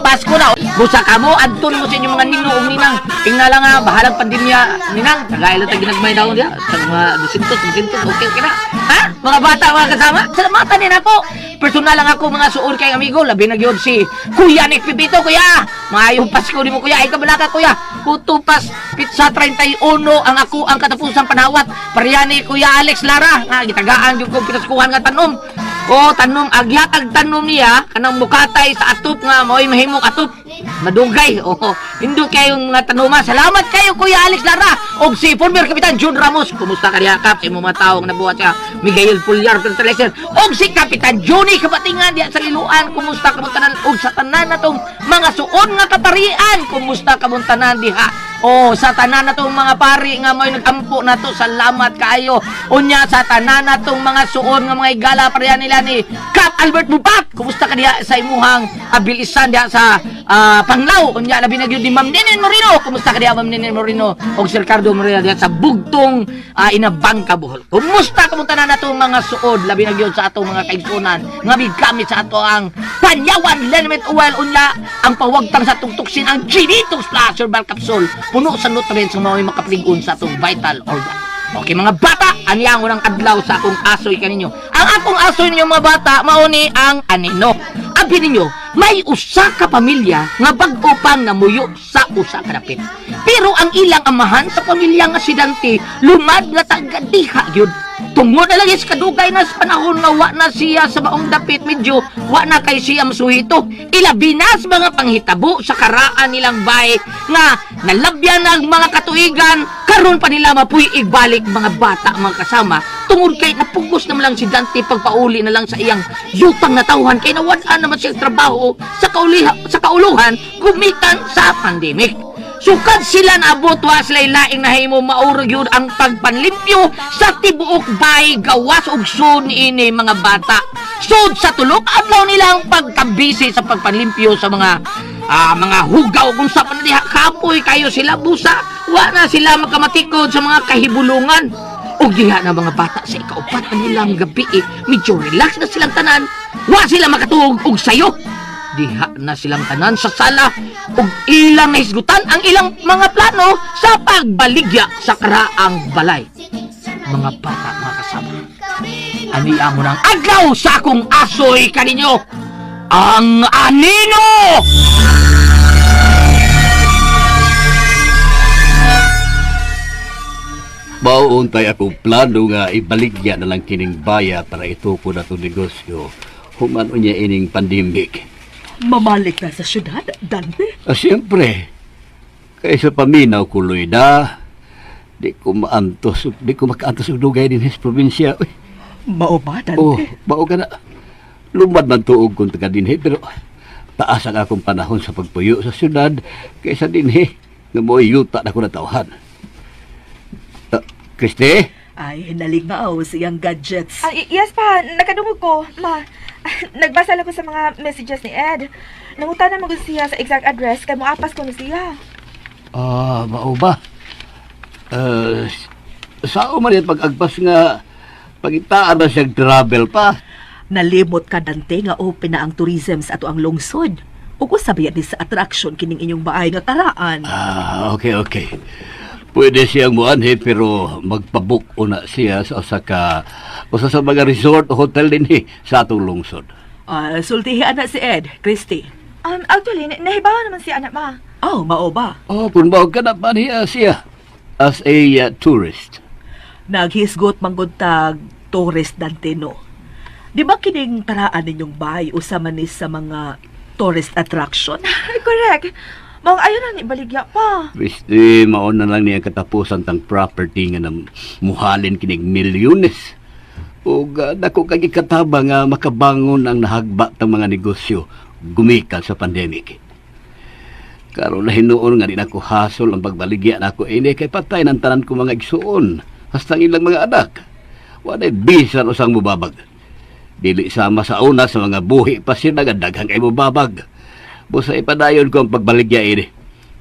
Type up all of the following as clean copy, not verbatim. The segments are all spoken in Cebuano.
Pasko na. Busa kamo adton mo sa inyong mga nino ug ninang. Tingnan lang nga bahalang pandemya ninang. Tagay lang tag ginagmay daw diya. Sa mga 200, 200, okay okay na. Ha? Mga bata, mga kasama, salamatan din ako. Personal lang ako mga suod kay amigo, labi na gyud si Kuya Nick Pipito, kuya. Maayong Pasko nimo, kuya. Ay kabalaka, kuya. Kutupas Pizza 31 ang ako ang katapusang panawat. Paryani Kuya Alex Lara nga gitagaan gyud kong pinaskuhan nga tanom. O tanom agyatag tanom niya kanang mukatay sa atop nga mao'y mahimong atop. Madugay. Oo. Indot kayong mga tanuma. Salamat kayo, Kuya Alex Lara. Og si former Kapitan June Ramos. Kumusta ka diha, Kap? Sa imong mga tawo nga nabuhat siya. Miguel Pullar Fertilizer. Og si Kapitan Johnny Kabatingan diha sa Liloan. Kumusta ka tanan? Og sa tanan natong mga suon nga kaparian. Kumusta ka tanan diha? O sa tanan natong mga pari nga may nagampo nato, salamat kaayo. Unya sa tanan natong mga suon nga mga igala pareha nila ni Kap Albert Mupat. Kumusta ka diha sa imuhang abilisan diha sa Panglao? Unya labi na gyud ni Ma'am Nenen Moreno. Kumusta ka diha, Ma'am Nenen Moreno? Og Sir Ricardo Moreno diha sa Bugtong Inabangka, Bohol. Kumusta ka tanan natong mga suod, labi na gyud sa atong mga kaigsunan nga migamit sa ato ang Panyawan Liniment Oil, unya ang pawagtang sa atong tuksin, ang Genetox Plus Herbal Capsule, puno sa nutrients nga mao'y makapligon sa atong vital organ. Okay mga bata, ani ang unang adlaw sa akong asoy kaninyo. Ang akong asoy ninyo mga bata, mao ni ang anino. Abi ninyo, may usa ka pamilya nga bag-o pang namuyo sa usa ka dapit. Pero ang ilang amahan sa pamilya nga si Dante, lumad nga taga diha gyud. Tungod na lang is kadugay na sa panahon nga wa na siya sa maong dapit, medyo wa na kay siya masuhito. Ilabi na sa mga panghitabo sa karaan nilang bahay nga nalabyan ang mga katuigan, karon pa nila mapuy balik mga bata, mga kasama, tungod kay napugos naman lang si Dante pagpauli na lang sa iyang yutang natawhan kay nawad-an naman siyang trabaho sa kauliha, sa kauluhan gumikan sa pandemic. Sukad sila naabot, wa sila laing nahimo, mauro gyud ang pagpanlimpyo sa tibuok bay gawas og sud niini mga bata. Sud sa tulok adlaw nilang pagkabisi sa pagpanlimpyo sa mga mga hugaw kung sa panadiha, kapoy kayo sila, busa wa na sila makamatikod sa mga kahibulungan. Og diha na mga bata sa ikaupat na nilang gabi, eh, medyo relax na silang tanan. Wa sila makatuog og sayo. Diha na silang tanan sa sala ug ilang nahisgutan ang ilang mga plano sa pagbaligya sa karaang balay. Mga bata, mga kasama, ani ang unang adlaw sa akong asoy kaninyo, ang anino! Mauuntay akong plano nga ibaligya na lang kining baya para itukod atong negosyo. Human unya ining pandemic. Mamalik na sa syudad, Dante. Ah, siyempre, kaysa paminaw ko, Loida, di ko maantos, di ko makaantos og dugay din sa probinsya. Uy, Mao ba, Dante? oh, mao ka na. Lumad man tuog kung taga dinhi, pero taas ang akong panahon sa pagpuyo sa syudad kaysa dinhi nga mo'y yuta na ko natawhan. Ah, Christy? Ay, nalingaw siyang gadgets. Ah, yes pa, nakadungog ko. Ma, nagbasa lang ko sa mga messages ni Ed. Nangutan na magud siya sa exact address kay moapas ko ni siya. Ah, mao ba? Sao man yan pag-agpas nga pagitaan ba siyang travel pa? Nalimot ka, Dante, nga open na ang tourism sa ato ang lungsod. Ug usa ba yan ni sa attraction kining inyong baay nga karaan? Ah, okay, okay. Pwede siyang muanhi pero magpabook una siya sa usa ka usa sa mga resort o hotel dinhi sa atong lungsod. Ah, sultihan na si Ed, Christy. Actually, nahibaw naman siya anak ma. Oh, mao ba? Oh, kung mao ka na manhiya siya as a tourist. Naghisgot manggod tag tourist, Dante, no? Di ba kining karaan ninyong bahay usa man ni sa mga tourist attraction? Ay, correct. Maong ayaw na ni baligya pa. Christy, mao na lang niya katapusan tang property nga na muhalin kinig milyones. Ug dako kag ikataba nga makabangon ang nahagba tang mga negosyo gumikan sa pandemic. Karon na hinuon nga di nako hasol ang pagbaligya nako ini kay patay ng tanan ko mga igsuon hasta ang ilang mga anak. Walay bisan usang mubabag. Dili sama sa una sa mga buhi pa sila nga daghang kay mubabag. Busa ipadayon ko ang pagbaligya ini.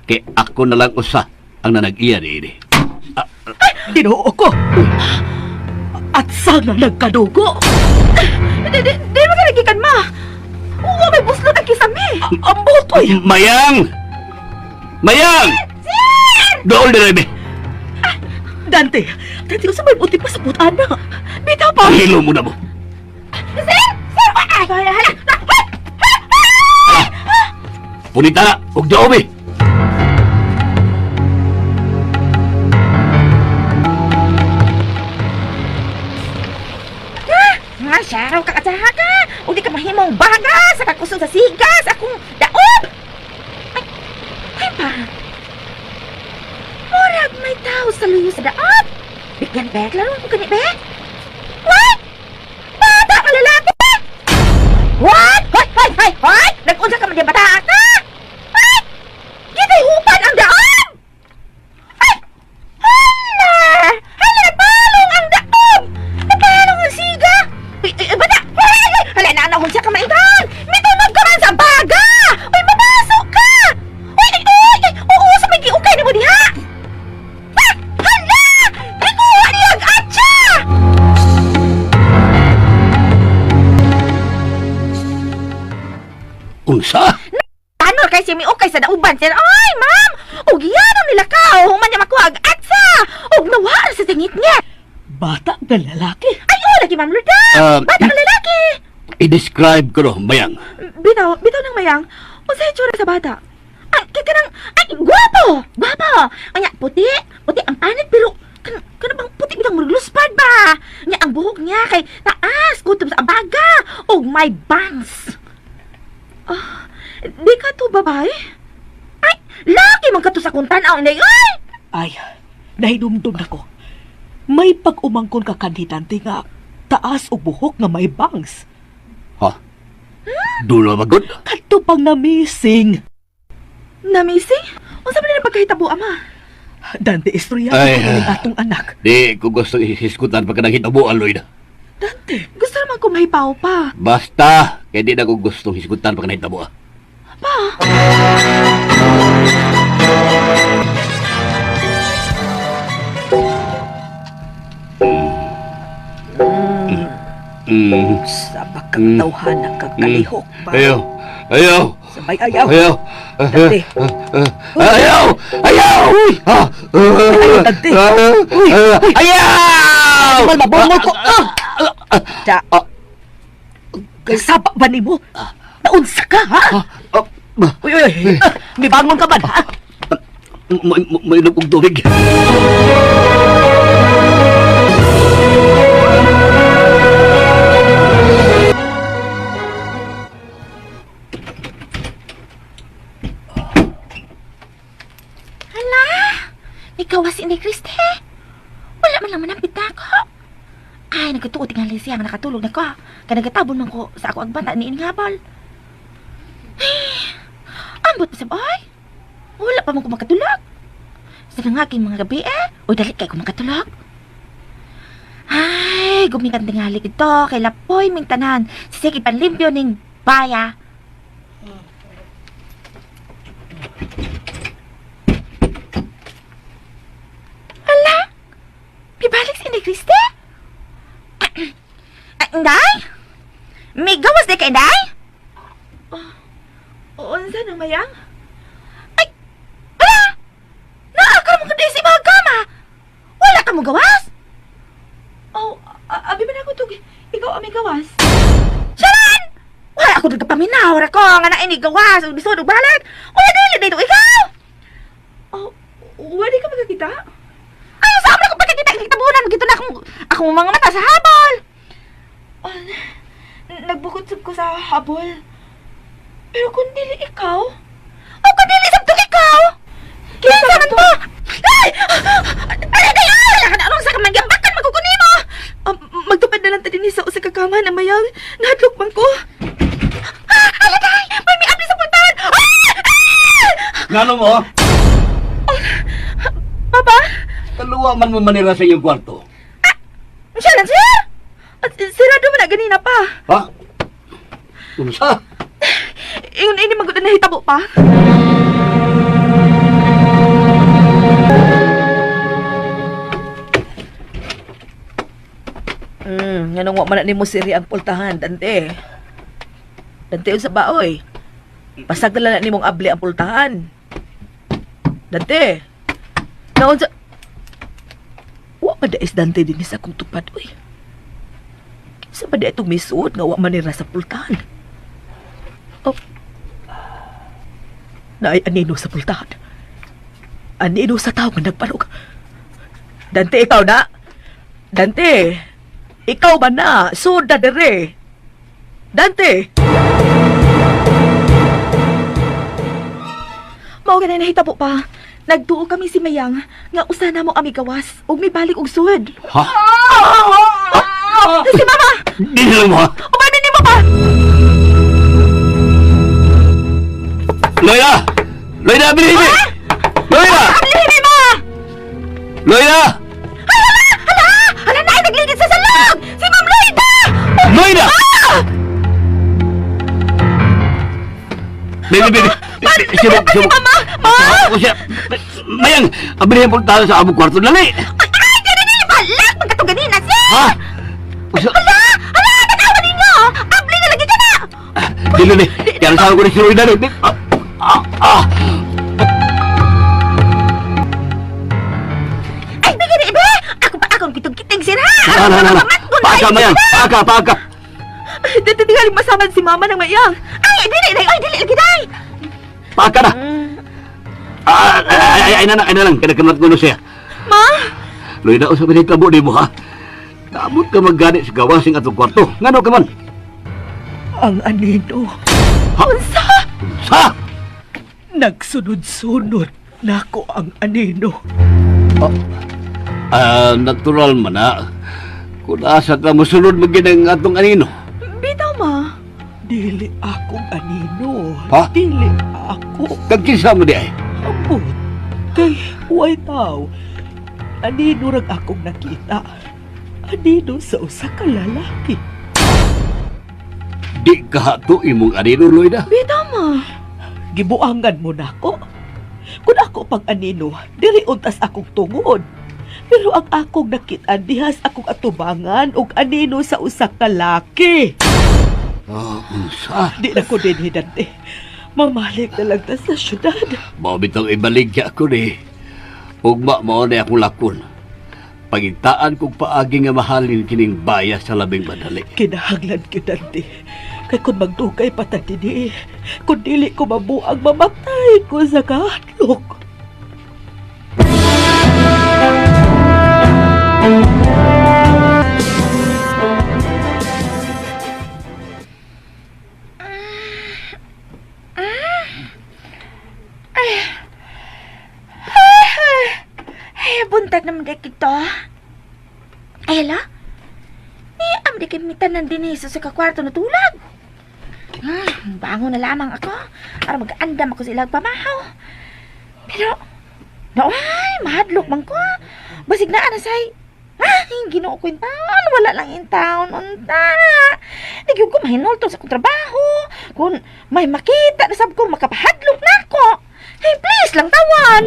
Kay ako na lang usa ang nanag-iya niini. Ginoo ko! At sana nagkadugo! Di, di, di mo ka nagikan ma. Wa may buslot ang kisame. Ambot, oy! Mayang! Mayang! Sir! Dool na be. Dante! Dante, unsa may buti pa sa butan na? Bitaw pa! Hilo mo na mo. Sir! Sir! Ay, hala, hala! Punita na, ug dool be. Nga siya, raw kakatsaha ka! O di ka mahimong baga sa kakusog sa sigas akong daob! Ay, ay pa! Murag may tao sa luyo sa daob! Bigyan be, klaro ko gani be! What? Bata ka lalaki! What? Hoy, hoy, hoy, hoy! Nag-unsa ka man di bata ka? Ay! Gitay hupan ang daob! Ay! Hala! Hala, napalong ang daob! Napalong ang siga! Uy, uy, uy, bata! Ay, ay, ay! Hala, naanahon siya kamaitan! May tunog ka man sa baga! Uy, mabasok ka! Uy, ay, uy, ay, oo, sa may giukay na mo diha! Ah! Hala! Gikuha niya ang atya! Unsa? Ano kay siya miukay sa dauban sir? Ay, ma'am! Og yan ang nilakaw! Human niya makuha ang atsa! Og nawaan sa singit niya! Bata nga lalaki. Ay, oh, lagi ma'am Lurda! Bata ka lalaki! I-describe ko no, Mayang. Bitaw, bitaw ng mayang. Unsa itsura sa bata? Ay, kay kanang ay gwapo, gwapo. Anya puti, puti ang panit pero kan kana bang puti bitang murag luspad ba? Nya ang buhok niya kay taas kutob sa abaga og may bangs. Ah, di ka to babae? Ay, laki man ka to sa kung tan-aw inday. Ay! Ay, nahinumdum na ko. May pag-umangkon ka kanhi, Dante, nga taas og buhok nga may bangs. Ha? Dulo ba gud? Kadto pang na-missing. Namising? Unsa man na pagkahitabo ama? Dante, istorya Ay, ko ah. ning atong anak. Di ko gusto hisgutan pagka nahitabo, Aloy na. Dante, Gusto naman ko mahipaw pa. Basta, kay di na ko gustong hisgutan pagka nahitabo. ah. Pa. Sa pagkatawhan ng kagkalihok ba? Ayaw! Ayaw! Sabay ayaw. Ayaw! Dante. Ayaw! Ayaw! Ah! Ayaw, Dante. Uy, uy. Ayaw! Mal, mabungol ko. Ah! Da. Kasaba ba nimo? Naunsa ka, ha? Ah, Uy, uy, uy. Ah, Mibangon ka man, ha? May inom kong tubig. Hala! Ikaw si Inday Kriste. Wala man lang manampit na ako. Ay, nagkatuot nga siya nga nakatulog na ko. Kaya nagkatabon man ko sa ako ang bata ni Ining Habol. Ay, ambot pa sa boy. Wala pa man ko makatulog. Sa nangaking mga gabi eh. Uy, dali kay ko makatulog. Ay, gumikan tingali ito kay Lapoy ming tanan. Sige panlimpyo ning baya. Hala! Pibalik si Inday Kriste? Ah, Inday? May gawas di ka, Inday? Oh, unsa nang mayang? Ay! Hala! Naaka mo kundi si mga kama! Wala ka mo gawas? Oh, abi man ako tug. Ikaw ang may gawas. Sharon! Wala ako nagpaminaw ra ko nga na ini gawas ug bisod ug balik. Wala dili dito ikaw. Oh, wala ka magkakita? Ay, sa ko pagkakita kitabunan gito na akong akong mga mata sa habol. Oh, nagbukod sab ko sa habol. Pero kung dili ikaw, oh, kung dili sab ikaw. Kinsa man to? Ay! Ay, ay, ay! Anong sa kamangyambakan magkukuni mo? Magtupad na lang ta dinhi sa usa ka kama na mayang nahadlok man ko. Ah, alagay! May miabli sa pultahan! Ah! Ah! Ngano mo? Papa? Kaluwa man mo manira sa iyong kwarto. Siya lang, sir! At sirado man na ganina pa. Ha? Unsa? Ingon ini magud na hitabo pa. Nganong wa man na nimo siri ang pultahan, Dante. Dante, unsa ba, oy? Pasag na lang nimong abli ang pultahan. Dante. Naunsa Wa pa dais Dante din sa akong tupad, uy. Kinsa ba di itong misuod nga wa manira sa pultahan? Oh. Naay anino sa pultahan. Anino sa tao nga nagparog. Dante, ikaw na. Dante, ikaw ba na? Suda dire. Dante! Mao ganay nahitabo pa. Nagtuo kami si Mayang nga usa na mo ami gawas ug mibalik og sud. Ha? Si Mama! Di na lang mo ha? Ubanin nimo pa! Loida! Loida, bilhin! Loida! Ablihin mo! Loida! Hala! Hala! Hala na ay nagligid sa salog! Si Ma'am Loida! Loida! Baby, baby! Sibok, sibok! Mama! Ma! Ako siya! Mayang! Abrihin po tayo sa among kwarto. Dali! Ay, ganun ni balak! Magkatuganina siya! Ha? Usa... Hala! Hala! Tanawa ninyo! Abli na lagi ka na! Dili, dili! Kaya sa ko ni si Loida. Dili! Ah! Ah! Ah! Ay, bigyan ni ibe! Ako pa akong kitong-kiting sira! Na, na, na, na! Paaka, Mayang! Paaka, paaka! Dito masaman si Mama ng mayang. Ay, dili, dili, ay, dili, lagi day! Paaka na! Ah, ay, ay, ay, na, ay na lang. Kinakamlat ko na siya. Ma! Loida, usa ba tabo ni mo, ha? Naabot ka maggani sa gawas ng atong kwarto. Ngano ka man? Ang anino. Ha? Unsa? Sa! Nagsunod-sunod nako ang anino. Ah, natural man na. Kung asa ka mosunod magin ang atong anino. Bitaw, ma. Dili akong anino. Ha? Dili ako. Kag kinsa mo di ay? Ambot. Kay way tao. Anino rag akong nakita. Anino sa usa ka lalaki. Di ka hato imong anino, Loida. Bitaw, ma. Gibuangan mo nako. Kung ako pag anino, diri untas akong tungod. Pero ang akong nakit-an dihas akong atubangan og anino sa usa ka laki. Ah, unsa? Di na ko din hidante. Mamalik na lang ta sa syudad. Mao bitong ibaligya ko ni. Ugma mao na akong lakon. Pangitaan kog paagi nga mahalin kining baya sa labing madali. Kinahanglan gyud Dante. Kay kung magdugay pa ta dinhi, kung dili ko mabuang mamatay ko sa kahadlok. Ay, buntag naman dek ito. Ay, hala. Ni am di kay mitanan din eh, sa kakwarto na tulag. Bangon na lamang ako para mag-andam ako sa ilang pamahaw. Pero, no, ay, mahadlok man ko. Basig na anasay. Ah, ginoo ko in town. Wala lang in town. Unta. Di gyud ko mahinulto sa akong trabaho. Kung may makita na sab ko, makapahadlok na ako. Hey, please lang tawan.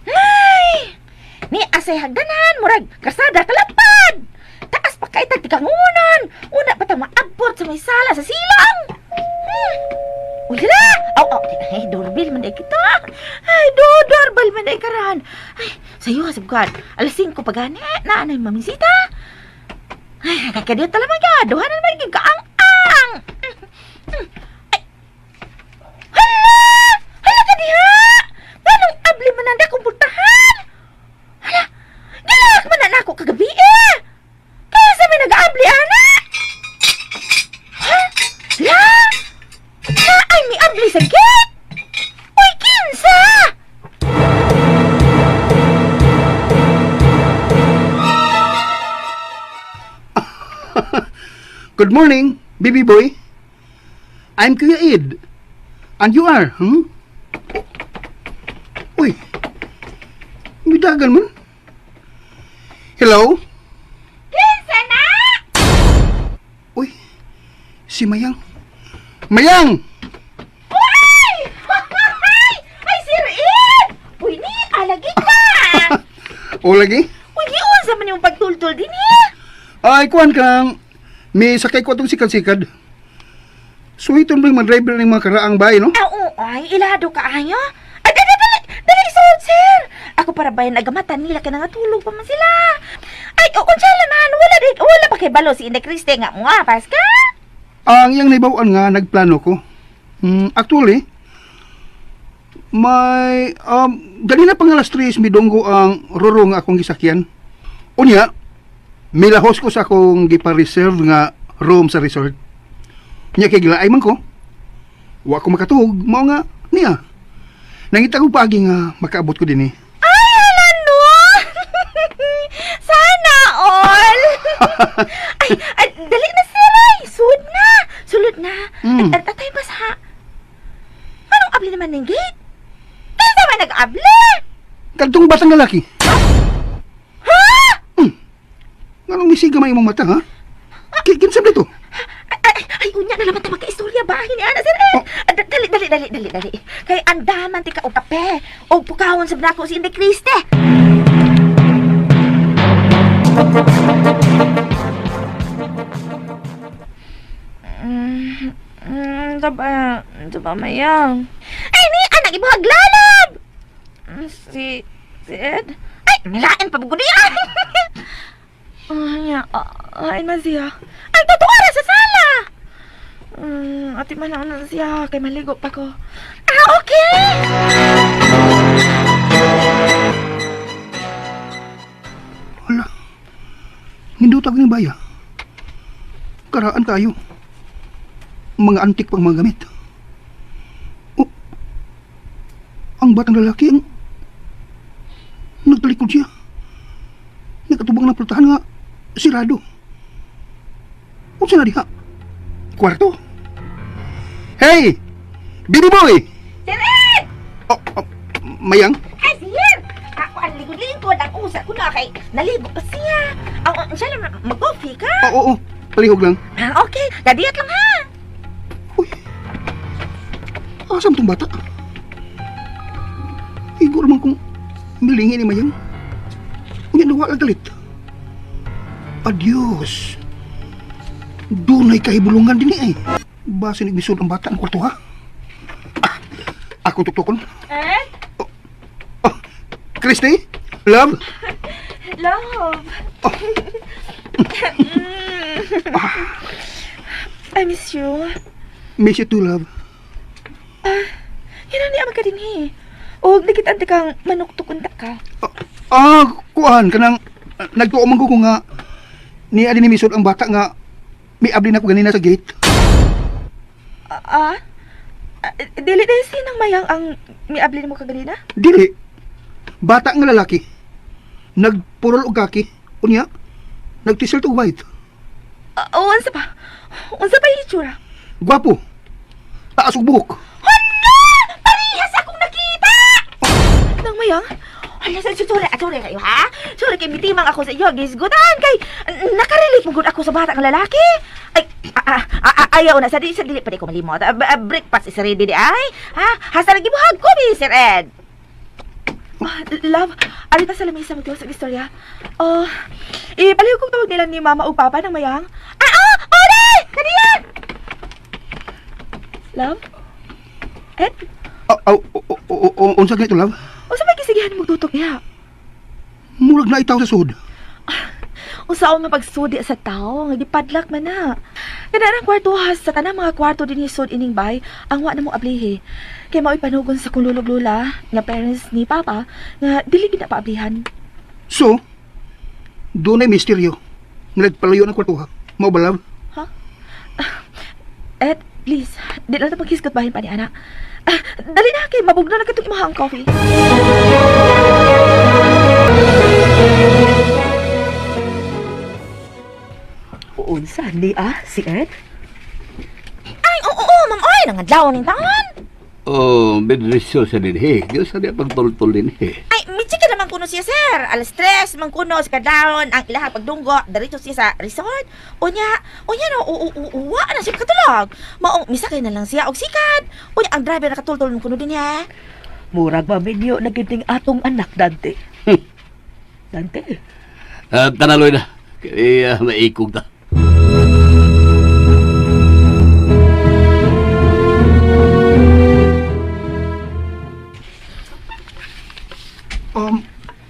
Ay! Ni asay hagdanan, murag kasada kalapad. Taas pa kay tagtikangunan. Una pa ta maabot sa may sala sa silang. Uy, hala! Aw, aw, ay, doorbell man day kita. Ay, do, doorbell man day karan. Ay, sayo, sabgan. Alas 5 pa gani, na anay mamisita. Ay, kakadiyot talaga. Duha na naman yung kaang-ang. Ay, hala! Hala ka diha! Nganong abli man ang dakong pultahan? Hala! Gilak man na nako kagabi eh! Kaya sa may nag-abli, ana! Ha? La? Na ay may abli sa gate! Uy, kinsa! Good morning, baby boy. I'm Kuya Ed. And you are, hmm? Uy, midagan man. Hello? Kinsa na? Uy, si Mayang. Mayang! Uy! Ay, Sir Ed! Uy, ni, alagi ka! O lagi? Uy, giunsa man yung pagtultol din eh! Ay, kuan kang may sakay ko atong sikad-sikad. Suhiton ba yung mga driver ng mga karaang bahay, no? Ah, oo, ay, ilado ka ayo. Ay, dali, dali, dali, sir, sir. Ako para ba yung nagamatan nila kaya nangatulog pa man sila. Ay, oo, siya naman, wala, di, wala pa kay balo si Inday Kriste nga mo, pas ka? Ang iyang naibawan nga, nagplano ko. Actually, may, ganina pang alas 3, midunggo ang roro nga akong gisakyan. Unya, milahos ko sa akong gipa-reserve nga room sa resort. Nya kay gilaay man ko. Wa ko makatuog, mao nga niya. Nangita ko paagi nga makaabot ko dinhi. Ay, ala no! Sana all! Ay, ay, dali na sir, ay! Sud na! Sulod na! Ay, atay pa sa... Anong abli naman ng gate? Kaya man nag-abli! Kadtong batang lalaki. Ha? Nganong misiga man imong mata, ha? Kinsa ba ito? Ay, ay, ay, unya na naman ta magka-istorya ba? Ni ana sir eh. Oh. Ah, dali, dali, dali, dali, dali. Kay andaman ti ka og kape. Og pukawon sa nako si Inday Kriste. Taba, taba mayang. Ay, ni anak ibuhag lalab. Si, si Ed? Ay, milain pa bugod niya. Ay, ay man siya. Ay, totoo ra sa sala. Ati man ako na siya, kay maligo pa ko. Ah, okay. Hala. Nindutag ni baya. Karaan kayo. Mga antik pang mga gamit. Oh, ang batang lalaki ang nagtalikod siya. Nakatubang ng pultahan nga sirado. Unsa na diha? Kwarto? Hey! Baby boy! Sir Ed! Oh, oh, mayang? Ay, sir! Ako ang likod-likod. Ang usa ko na kay naligo pa siya. Ang siya lang mag-coffee ka. Oo, oo, oo. Palihog lang. Ah, okay. Kadiyat lang ha. Uy. Asam tong bata? Igor man kung milingi ni Mayang. Unya nawa lang galit. Adios. Dunay kahibulungan din eh. Base nagmisod ang bata ng kwarto ha. Ah, akong tuktukon. Ed? Oh, Christy? Love? Love! I miss you. Miss you too, love. Yan ang niya magkadinhi. O, nagitan kang manuktukunta ka. Ah, kuan kanang nagtuo man ko nga niya din ni misod ang bata nga miabli na ko ganina sa gate. Ah? Ah, dili dahil sinang mayang ang miabli mo kaganina? Dili. Bata nga lalaki. Nagpurol og kaki. Unya, nag-t-shirt og white. Ah, oh, unsa pa? Unsa pa yung itsura? Gwapo. Taas og buhok. Hala! Parehas akong nakita! Nang mayang? Hala, sorry, sorry, sorry kayo, ha? Sorry kay mitimang ako sa iyo, gisgutan kay nakarelate mo gud ako sa bata ng lalaki. Ay, ayaw na sa di sa dili pa di ko malimot. Ah, breakfast is ready di ay. Ha? Hasta lagi buhag ko bi, Sir Ed. Ah, love, ari ta sa lamesa magtiwas og istorya. Oh, ipaliw kong tawag nila ni mama ug papa ng mayang. Ah, oh, ore! Kaniyan! Love? Ed, Aw, aw, o, o, unsa ganito, love? unsa may gisigihan mo tutok niya? Murag na itaw sa sud. Unsa man mapagsudi sa tao nga gipadlak man na. Kanarang kwarto ha, sa tanang mga kwarto dinhi sud ining bay, ang wa na mo ablihi. Kay mao'y panugon sa kong lulog lula nga parents ni papa nga dili gid na paablihan. So, doon ay misteryo. Nagpalayo ng kwarto ha. Mao ba, love? Ed, please, di lang ta paghisgot bahin pa ni ana. Ah, dali na kay mabugno na katong imong coffee. Unsa ni ah si Ed? Ay, oo, oo, ma'am, oy, nangadlaw ning taon. Oh, medrisyo sa dinhi. Diyos sa niya pagtultol dinhi. Ay, mitchika naman kuno siya, sir. Alas 3, man kuno sa kadlawon ang ilaha pagdunggo diretso siya sa resort. Unya, unya no, uwa na siya katulog. Maong misakay na lang siya og sikad. Unya ang driver nakatultol man kuno din ha. Murag maminyo na gid ning atong anak Dante. Dante. Tanaloy na. Kaya maikog ta. Um,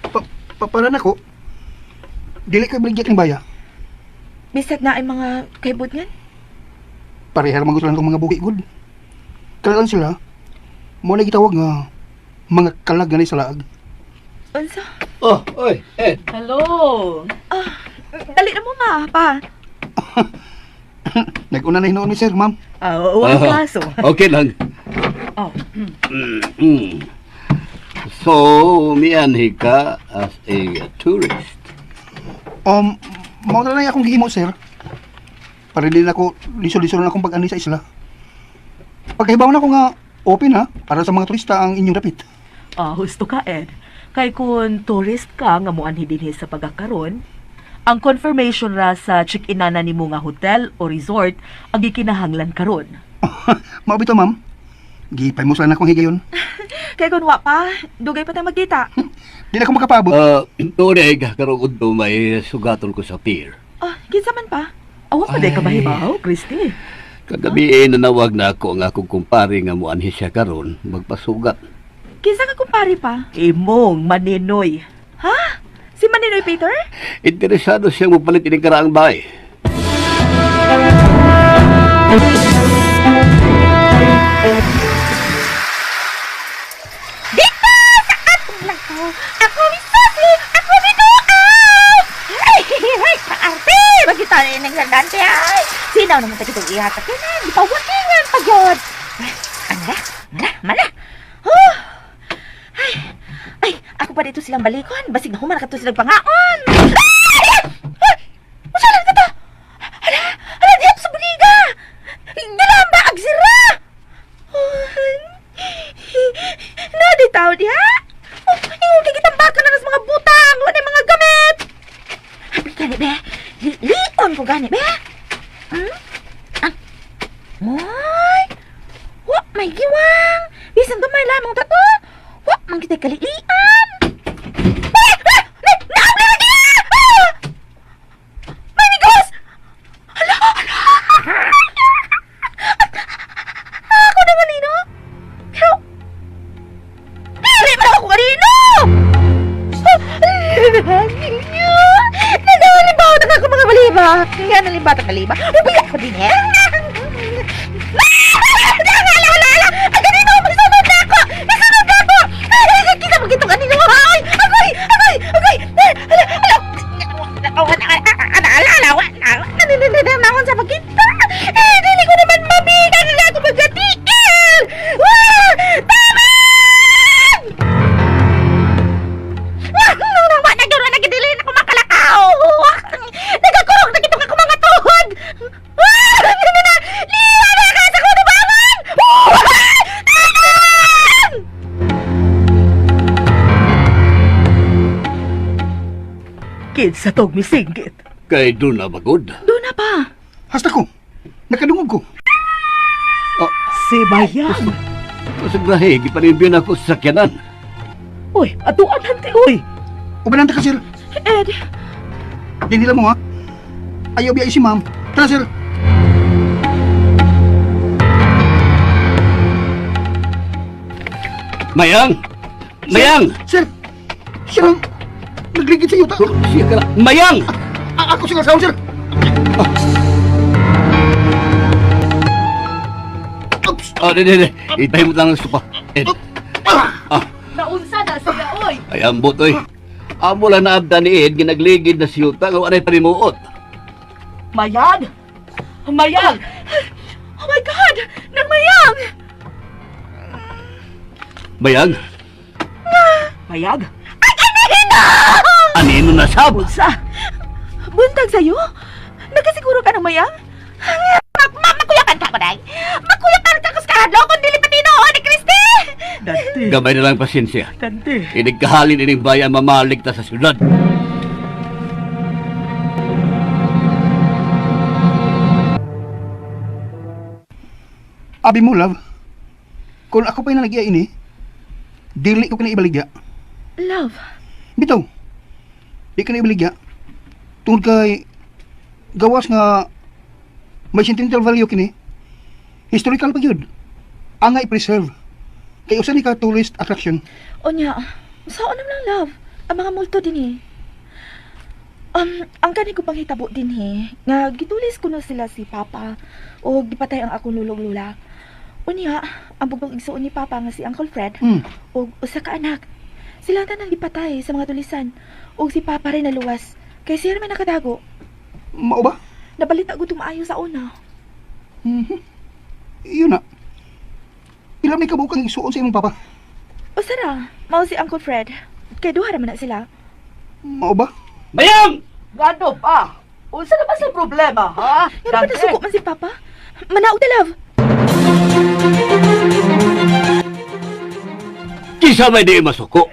pa, pa, para nako, dili ko ibaligya ning baya. Bisag na ay mga kaibot ngan. Pareha ra man gud sila ng mga buhi gud. Kailan sila, mo na gitawag nga mga kalag gani sa laag. Unsa? Oh, oy, eh. Hello. Ah, dali na mo ma, pa. Nag-una na hinuon ni sir, ma'am. Ah, wa kaso. Okay lang. Oh. So, mianhi ka as a tourist. Mao na lang akong gihimo, sir. Para dili na ako lisod-lisod na akong pag-ani sa isla. Pagkahibaw na ako nga open ha para sa mga turista ang inyong dapit. Ah, husto ka, Ed. Kay kung tourist ka nga moanhi dinhi sa pagkakaron, ang confirmation ra sa check-inana nimo nga hotel o resort ang gikinahanglan karon. Mao bitaw, ma'am. Gipay mo sila na akong higayon. Kay kun wa pa, dugay pa ta magkita. Di na ako makapaabot. Tunay, karong udto may sugaton ko sa pier. Oh, kinsa man pa? Awa pa day ka Ay. mahibaw, Christy. Kagabi eh, nanawag na ako ang akong kumpare nga muanhi siya karon magpasugat. Kinsa ka kumpare pa? Imong maninoy. Ha? Si Maninoy Peter? Interesado siyang mopalit ining karaang bahay. Dito sa atong langkaw, ako ni Sophie, ako ni Noah! Ay, ay, paarte! Bagita na yung sandante, ay! Sinaw naman tayo itong ihatak yun, ah. Di pa wakingan pa yun! Ay, ano na? Mana, mana! Oh! Ay, ay, ako pa dito silang balikon. Basig na human ka to silang pangaon! Ay! Ay! Unsa lang ka to? Hala, hala, diyan sa buliga! Nalamba, agsira! Na, di tao diha. Oh, ingon kay gitambakan na nas mga butang, wala mga gamit. Abi gani be. Lion ko gani be. Hmm? Ah. Moy. Wa may giwang. Bisan gamay lamang ta to. Wa man kitay kalilian. Ay, ah! Naabli na giya! Ah! May nigos! Hala, hala! Ako na kanino? Pero, dili man ako kanino! Nagalibat ako mga baliba. Nga nalibat ang baliba. Ubiyak ko din eh. Ala, ala, ala! Ang kanino! Magsunod na ako! Magsunod na ako! Kita mo kitong kanino! Ay! Agoy! Agoy! Agoy! Ala! Ala! Ala! Ala! Ala! Ala! Sa pagkita! Eh, dili ko naman mabigang nga ako magkatiil! Wah! Tama! Wa na gyud na gidili na ko makalakaw. Nagakurog na kitong ako mga tuhod. Ah! Ano na? Liwa na ka sa kunubangan! Tanan! Kinsa tog misinggit. Kay doon na bagod. Doon na pa. Hasta ko. Nakadungog ko. Oh, Si Bayang. sa grahe, giparibyo na ako sa sakyanan. Uy, atuan hanti uy. Ubanan ta ka, sir. Ed, Di nila mo ha. Ayaw biya si ma'am. Tara, sir. Mayang! Mayang! Sir! Sir, ang nagligid sa iyo ta. Siya ka na. Mayang! Ako sila sound, sir. Oops! Oh, di, di, di. Itay mo lang ang sopa. Ed. Ah, Naunsa na siya oy. ay ambot, oy. Amo lang naabda ni Ed, ginagligid na siyuta, nga wala panimuot. Mayag. Mayag. oh my God! Nagmayang! Mayang, Mayag. anino na sab? Unsa? Buntag sa'yo? Nakasiguro ka ng mayang? Makuyakan ka ko, day! Makuyakan ka ko sa kahadlok kung dili pa tinuod ni Christy! Dante. Gamay na lang pasensya. Dante. Inigkahalin ining bayan mamalig ta sa syudad. Abi mo, love. Kung ako pa'y nalagya ini, dili ko kini ibaligya. Love, Bitaw, di ko na ibaligya. Tungod kay gawas nga may sentimental value kini. Historical pa gyud. Angay i-preserve. Kay usa ni ka tourist attraction. Unya, sa unam lang love, ang mga multo din eh. Ang kani ko panghitabo din eh, nga gitulis ko na sila si Papa o gipatay ang akong lulog lula. Unya, ang bugtong igsuon ni Papa nga si Uncle Fred og usa ka anak. Sila tanan gipatay sa mga tulisan ug si Papa rin naluwas. Kay siya man nakadago. Mao ba? Nabalita ko maayo sa una. Yun na. Pila may kabuok ang igsuon sa imong papa? Usa ra, mao si Uncle Fred. Kay duha ra man na sila. Mao ba? Mayang! Ngano pa? Unsa na ba sa problema, ha? Nga ba nasuko man si Papa? Manaog ta love. Kisa may di masuko.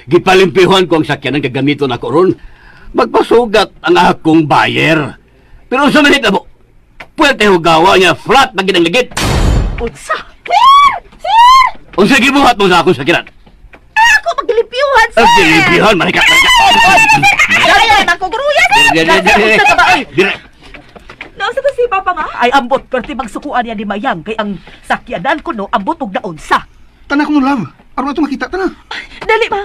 Gipalimpihan ko ang sakyanan gagamiton ako ron. Magpasugat ang akong buyer. Pero sa manit mo, pwede hugawa niya flat na ginang ligit. Unsa? Sir! Sir! Unsa gibuhat mo sa akong sakyanan? Ako maglimpyuhan, sir! Ang gilimpihan, marikat, marikat. Ay, ay, magkugruya, sir! Dire, dire, dire, Unsa ka ba, ay? dire. Nausa to si Papa ma? Ay ambot perti magsukuan niya ni Mayang kay ang sakyanan ko no ambot og naunsa. Tanan ko no love. Aron ato makita tana. Dali ma.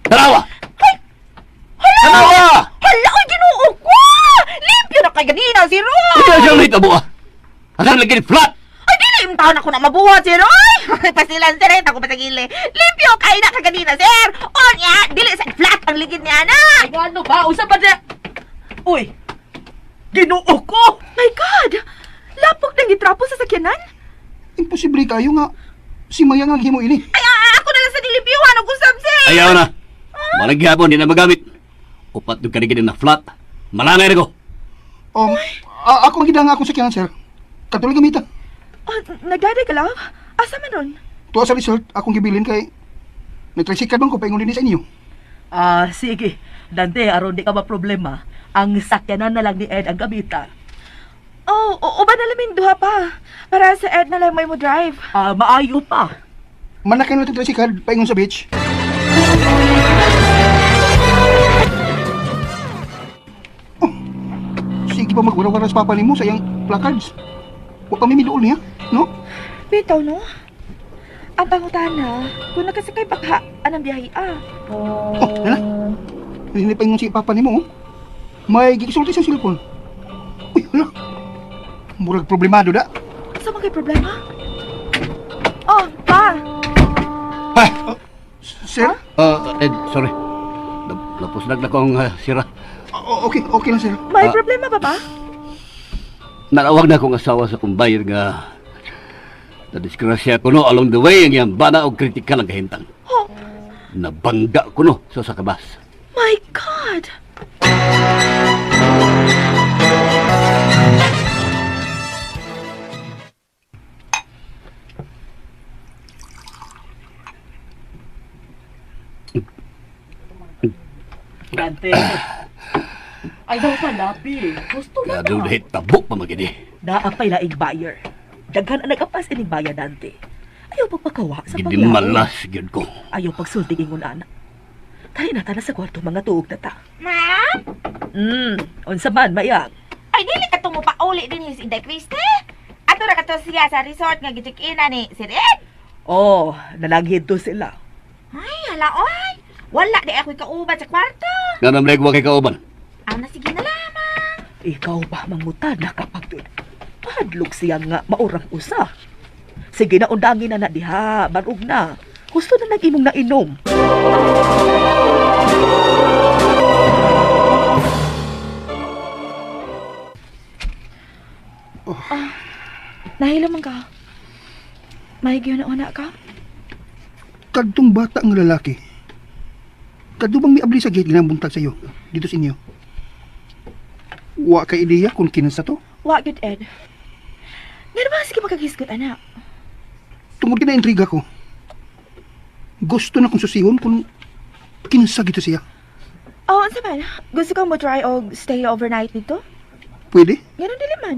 Tanawa! Tanawa! Hala, oy, Ginoo ko! Limpyo na kay ganina si Roy! Ikaw siyang nito mo ah! Asan lagi flat? Ay, dili yung taon ako na mabuhat, si Roy! Pasilan, sir, eh, ako pa sa gili. Limpyo kay na kaganina, sir! Onya, dili sa flat ang ligid niya, anak! Ay ngano ba? Unsa ba di? Uy. Ginoo ko. My God! Lapok ng gitrapo sa sakyanan? Imposible kayo nga si Maya nga himo ini. Ay, ako na lang sa nilimpyuhan og usab, sir! Ayaw na! Walang gihapon, di na magamit. Upat doon ka na flat. Malanay na ko. Ako ang gidanga akong sakyanan, sir. Katuloy gamita. Oh, nagdaday ka, love? Asa man ron? Tuwa sa resort, akong gibilin kay nagtricycle man ko paingon din sa inyo. Ah, sige. Dante, aron di ka maproblema. Ang sakyanan na lang ni Ed ang gamita. Oh, uban na lamin duha pa. Para sa Ed na lang may mo drive. Ah, maayo pa. Manakay na lang tricycle paingon sa beach. Oh, sige pa magwara-wara sa papa nimo sa iyang placards. Wa pa mi miduol niya, no? Bitaw, no? Ang pangutana, kung nakasakay pa ka, anong biyahe ah? Oh, nana. Hindi pa ingon si papa nimo. Oh. May gikisulti sa cellphone. Uy, hala. Murag problemado da. Sa mga problema? Oh, pa! Ay! Sir? Ed, sorry. Napuslag na kong sira. Okay, okay lang sir. May Ah. problema ba ba? Narawag na akong asawa sa kong buyer nga nadisgrasya ko no along the way ang iyang bana og kritikal ang kahintang. Oh, Nabangga ko no sa sakabas. my God! Dante. Ay daw pa labi. Gusto na Kaya doon ka. dahil tabok pa magini. Naapay laing buyer. Daghan ang nagapas ining buyer Dante. Ayaw pagpakawa sa paglaom. Gidimalas gyud ko. Ayaw pagsulti ingon ana. Tali na ta na sa kwarto mga tuog na ta. Ma'am? Unsa man mayang. Ay, dili ka tumupauli din si Inday Christy. Ato ra ka to siya sa resort nga gi-check-in na ni Sir Ed. Oh, nalanghin to sila. Ay, hala, oy. Wala di ako'y kauban sa kwarto. Nga namreg wa kay kauban. Aw na sige na lamang. Ikaw ba mangutan na kapag dun? Padlog siya nga maurang usa. Sige na undangin na na diha, barug na. Gusto na nag imong nainom. Nahilo man ka. Mahigyo na una ka. Kadtong bata nga lalaki. Kadto bang miabli sa gate ginang buntag sa iyo dito sa inyo? Wa kay ideya kung kinsa to. Wa gyud Ed. Ngano ba sige makagisgot anak? Tungod kay intriga ko. Gusto na kong susihon kung kinsa gito siya. Oh, unsa man? Gusto kang mo try og stay overnight dito? Pwede? Ngano dili man?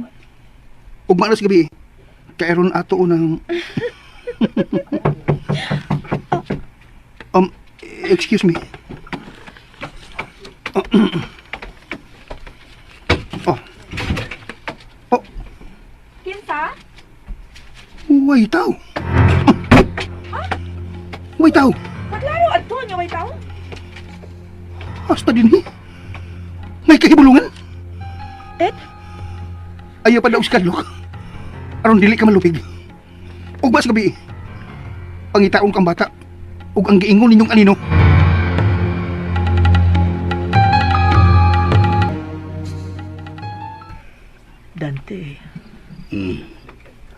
Ugma na sa gabi eh. Kairon ato unang Excuse me. Oh. Oh, Kinsa? way tao. Way tao. Paglaro adto niya way tao. Hasta din eh. May kahibulungan. Ed? Ayaw pa daw sa kadlok. Aron dili ka malupig. Ug bas gabi. Pangitaon kang bata. Ug ang giingon ninyong anino. Dante,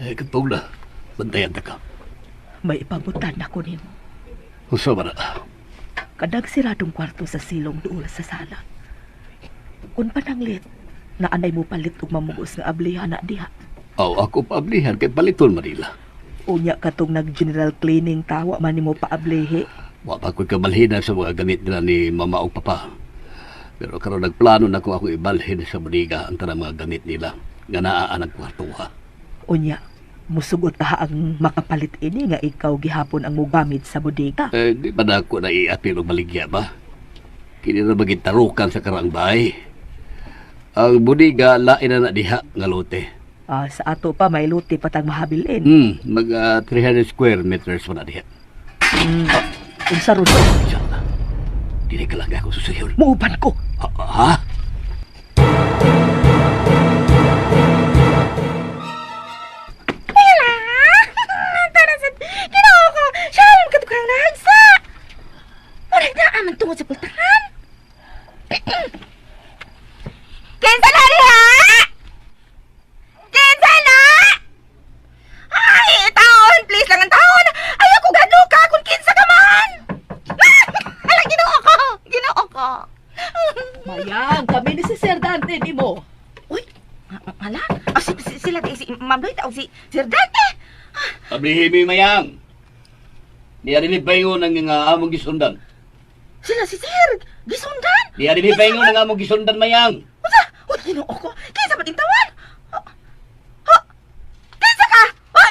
Eh, katong na. Bantayan ta ka. may ipangutan ako nimo. Unsa ba na? Kadag siradong kwarto sa silong duol sa sala. Kung pananglit, naanay mo palit og mamugos nga ablihan na diha. Aw, ako paablihan kay paliton Manila. Unya katong nag-general cleaning tawa man nimo paablihi. Wa pa ko'y kabalhinan sa mga gamit nila ni mama o papa. Pero karon nagplano na ko ako ibalhin sa bodega ang tanang mga gamit nila nga naa ang kwarto ha. Unya, musugot ta ang makapalit ini nga ikaw gihapon ang mugamit sa bodega. Eh, di ba na ako naiapil og baligya ba? Kini na magitarukan sa karaang bahay. Ang bodega lain na na diha nga lote. Ah, sa ato pa may luti patang mahabilin. Mag 300 square meters pa na diha. Unsa ron? Siya na. Dili ka lang ako susuyon. Muuban ko. Ha? Ha? Tara sa Ginoo ko. Siya lang katukang nahagsa. Murag na aman tungod sa pultahan. Kinsa na diha? Kinsa na? Ay, taon, please lang ang taon. Ayaw ko gano ka kung kinsa ka man. Ala, Ginoo ko. Ginoo ko. Mayang, kami ni si Sir Dante nimo. Uy, ala. Oh, sila di si Ma'am Lloyd o si Sir Dante. Ablihi mi mayang. Niya rin paingon ang nga among gisundan. Sila si Sir. Gisundan. Niya rin paingon ang among gisundan mayang. Unsa? Uy, Ginoo ko. Kinsa ba tintawan? Ha? Ha? Kinsa ka? Uy!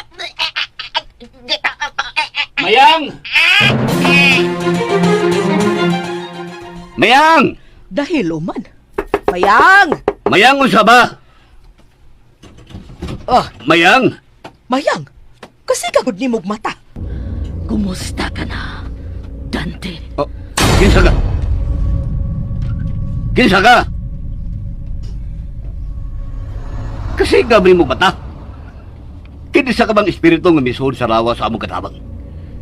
Mayang! Mayang! Dahil man. Mayang! Mayang unsa ba? Ah, Mayang! Mayang! Kasi kagud nimog mata. Kumusta ka na, Dante? Oh, kinsa ka? Kinsa ka? Kasi gabi mo bata. Kinsa ka bang espiritu nga misuod sa rawa sa among katabang?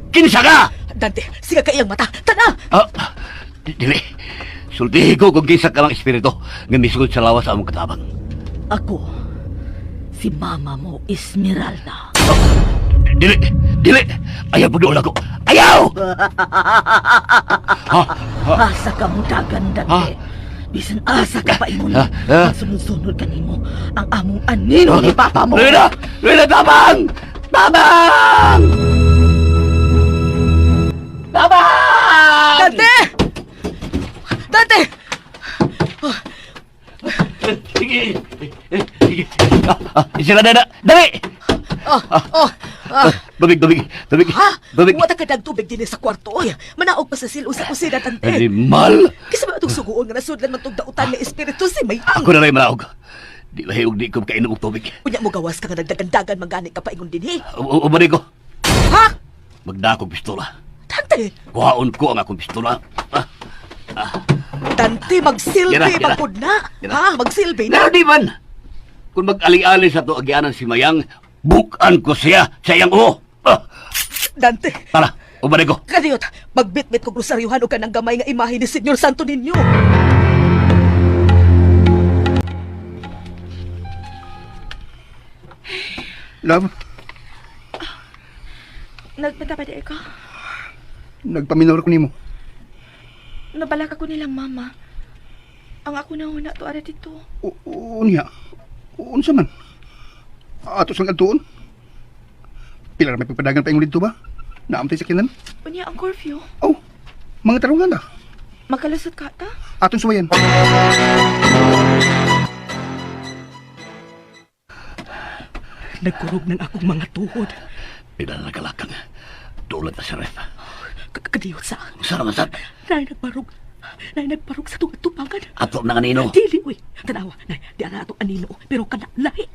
Kinsa ka? Dante, siga ka iyang mata. Tana! Ah, dili. Sultihi ko kung kinsa ka bang espiritu nga misuod sa lawa sa among katabang. Ako, si mama mo, Esmeralda. Dili, dili. Ayaw pagduol ako. Ayaw! Ha? Asa ka mo dagan, Dante. Ha? Bisan asa ka pa ingon. Ha? Ha? Magsunod-sunod kanimo ang among anino ni papa mo. Luna! Luna, tabang! Tabang! Tabang! Dante! Dante! Sige! Sige! Sila na na! Dali! Oh, oh, ah. Tubig, tubig, tubig. Ha? Tubig. Wala ka tubig din sa kwarto, oy. Manaog pa sa silong sa kusina, Dante. Animal! Kasi ba itong suguon nga nasudlan man tong dautan nga espiritu si Mayang? Ako na rin manaog. Di ba hiog di ko kainom og tubig. Unya mo gawas ka nga nagdagandagan magani ka paingon din, eh. Umani ko. Ha? Magdakog pistola. Dante! Kuhaon ko ang akong pistola. Ah, Dante, magsilbi, Yara, yara. magpud na. Yara. Ha? Magsilbi na. Pero di man! Kung mag-ali-ali sa to agianan si Mayang, bukan ko siya sa iyang uo. Ah, Dante, tara, umani ko. kadiyot, magbitbit kog rosaryuhan og kanang gamay nga imahe ni Senyor Santo Niño. Love, Nagpunta pa di ko. nagpaminor ko nimo. Nabalaka ko nilang mama. Ang ako na una to ara dito. Unya. Unsa man? Ato sang adtuon. Pila ra may pagpadagan pa ingon didto ba? Naamtay sa kinan. Unya ang curfew. Oh, mga tarungan na. Makalusot ka ta? Atong suwayan. Nagkurog ng akong mga tuhod. Pila na kalakang. Dulot na sa ref. Kadiyot sa. Unsa naman sad? Nay nagbarog. Nay nagbarog sa itong atubangan. Ato na kanino. Dili, uy. Tanawa, nay, di ara atong anino. Pero kana, lahi.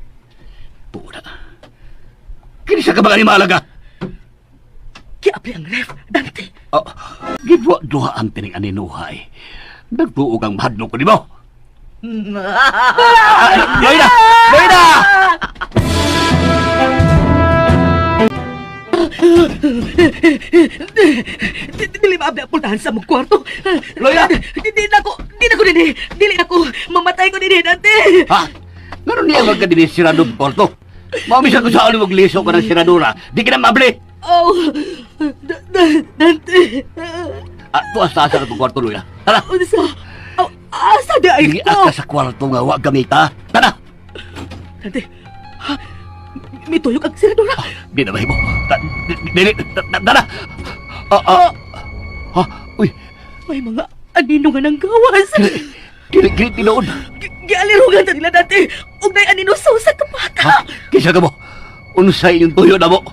Pura. Kinsa ka ba kani maalaga? Giabli ang ref, Dante. Oh, gidwa-duha ang tining aninuhay. Nagtuog ang mahadlok ko nimo. Ah, Loida! Loida! Dili maabli ang pultahan sa mong kwarto. Loida! Di na ko, di na ko dinhi. Dili na ko, mamatay ko dinhi, Dante. Ha? Meron niya magkadini sirado porto. Maumisa ko sa ulo magliso ka ng siradura. Di ka na maabli. Oh, Dante. Ah, tuwas sa asa na kwarto, Loida. Tara! Unsa? Oh, asa di ay Hindi ko? ka sa kwarto nga wa gamita. Tara! Dante, ha? Mituyok ang siradura. Di na mahimo. Dili, tara! Ah, ah. Ha? Uy, May mga anino nga nang gawas. dili, dili, tinuod. Gialirugan ta nila, Dante. Ug nay anino sa usa ka bata. Ha? Kinsa ka mo? Unsay inyong tuyo na mo?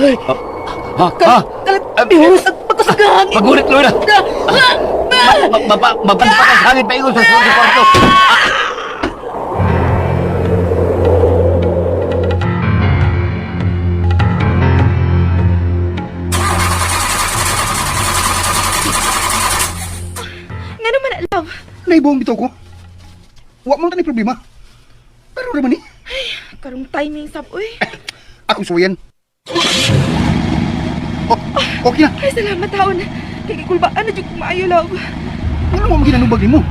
Ay, Ha? Ha? kalat, mihuros ang pagkasagahangin. Pagulit, Loida! Mapanpakas hangin pa ingon sa sulod sa kwarto. Nga naman na, love. Naibuong bitaw ko. Wa man tani problema. Pero raman ni, Karong timing sab, uy. akong suwayan. Oh, okay na. Ay, salamat taon. Kay gikulbaan na jud ko maayo, love. Ano mo ginanubag nimo?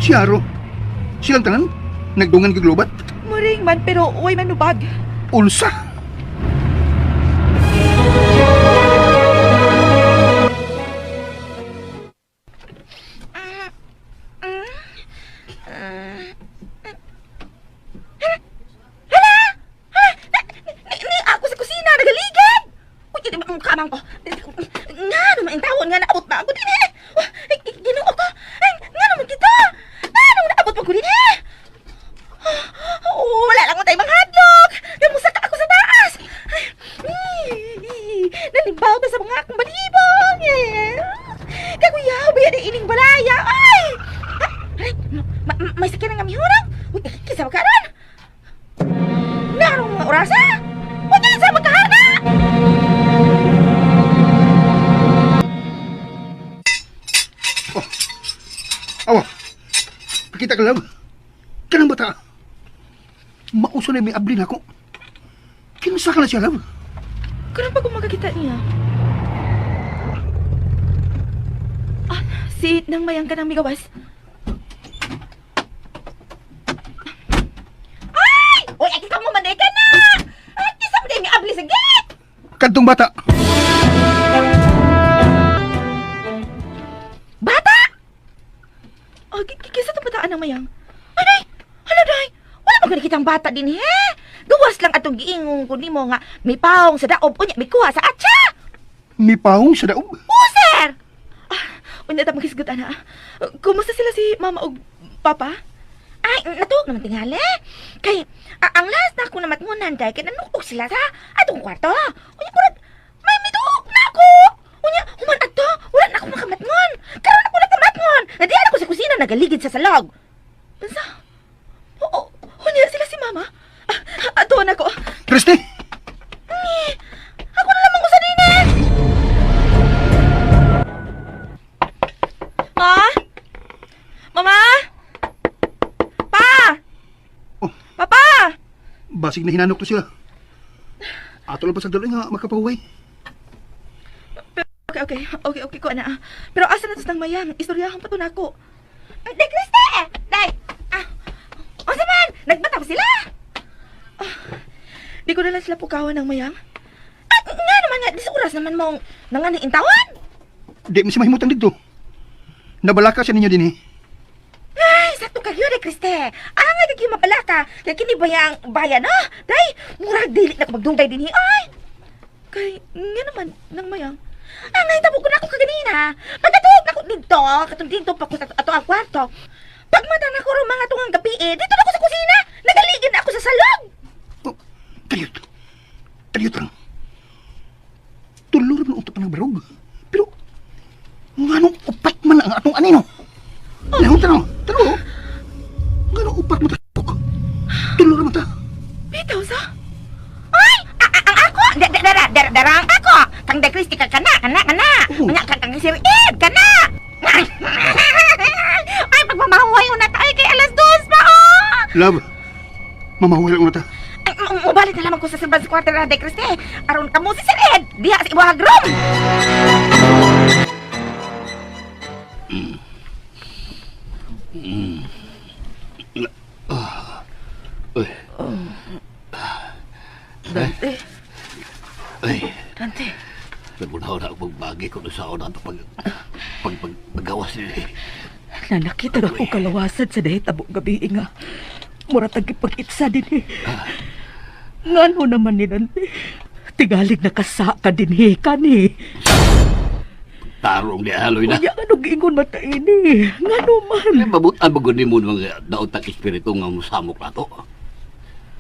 Si Aro. Silang tanan, nagdungan kay Globat. Muring man, pero uy manubag. Unsa? Ni ako sa kusina, nagaligid! Uy, di ba ang kamang ko? Nga naman ang tawon nga naabot na ako din eh. Ay, Ginoo ko. Ay, nga naman kita. Nga naman naabot pa ko din eh. Oh, wala lang ko tayo manghadlok. Gamusa ka ako sa taas. Ay, nalimbaw na sa mga akong balibong. Eh. Kaguyaw, ba yan ining balaya? Ay! Ay, may sakyan nga mihurang. Uy, kisa ba karon? Narong mga orasa? Huwag kayo sa magkaharna! Awa. Pakita ka lang. Kanang bata. Mauso na may abli na ako. Kinsa ka na siya, love? Karon pa kung makakita niya. Ah, si Nang Mayang ka ng migawas. Ay! Uy, ay, kita mo manay ka na! Ay, kisa mo din abli sa gate! Kadtong bata. Bata! Oh, kisa itong bataan ng mayang. Ay, day! Hala, day! Wala man gani kitang bata din, he? Gawas lang atong giingon ko nimo nga may paong sa daob, unya may kuha sa atya! May paong sa daob. Oo, sir! Ah, unya ta makisgot, ana. Kumusta sila si mama og papa? Ay, natuog naman tingali. Kay, ang last na ako namatngunan dahil kay nanuog sila sa atong kwarto. Unya, murag, may mituog na ako! Unya, human adto, wala na ako makamatngon. Karon ako nakamatngon. Nadiyan ako sa kusina, nagaligid sa salog. Unsa? Oo, unya sila si mama. Ah, ato na ko. Kristi! Ako na lamang usa din eh. Ma? Mama? Pa? Oh. Papa? Basig na hinanok to sila. Ato lang pa sa daloy nga makapahuway. Okay, okay. Okay, okay ko na. Pero asa na to ng mayang? Istoryahan pa to nako. Day, Kriste! Day! Ah, unsa man? Nagbata pa sila? Ah, di ko na lang sila pukawan ng mayang. Ah, nga naman nga, di sa oras naman mong nanganing intawan. Di mo siya mahimutang dito. Nabalaka siya ninyo din eh. Ay, sakto ka gyud eh, Kriste. Ah, nga gyud mapalaka. Kay kini ba yang bayan ah? Day, murag dili na ko magdungay dinhi ay. Kay nga naman nang mayang. Ah, nga ko na ako kaganina. Pagkatuog na ko didto, katong didto pa ko sa ato ang kwarto. Pagmata na ko ro mga tungang gabi eh, dito na ako sa kusina. Nagaligid na ako sa salon. Oh, taliyot. Taliyot lang. Tulur mo utap Orderang ako. Kang De Cristi ka kana, kana, kana. Oh. Unya ka kang Sir Ed, kana. Ay, pagmamahuhay una tayo kay 2:00 pa, oh! Love, mamahuhay lang una ta. Ay, mubalik na lamang ko sa Silvan's Quarter na De Cristi. Aron kamo si Sir Ed, diha sa ibuhag room. Uy, Dante, ay, Dante. nagunaw na ako magbagi kung sa na ito pag paggawas nila. Nanakita na ako kalawasan sa dahit tabong gabi nga. Mura tag ipag-itsa din eh. Ngano naman ni Dante? Tigalig nakasa ka din eh, kani. Tarong ni Aloy na. Unya nga giingon mata ini. Ngano man? Ay, mabutan ba mo mga daotang espiritu nga musamok na to?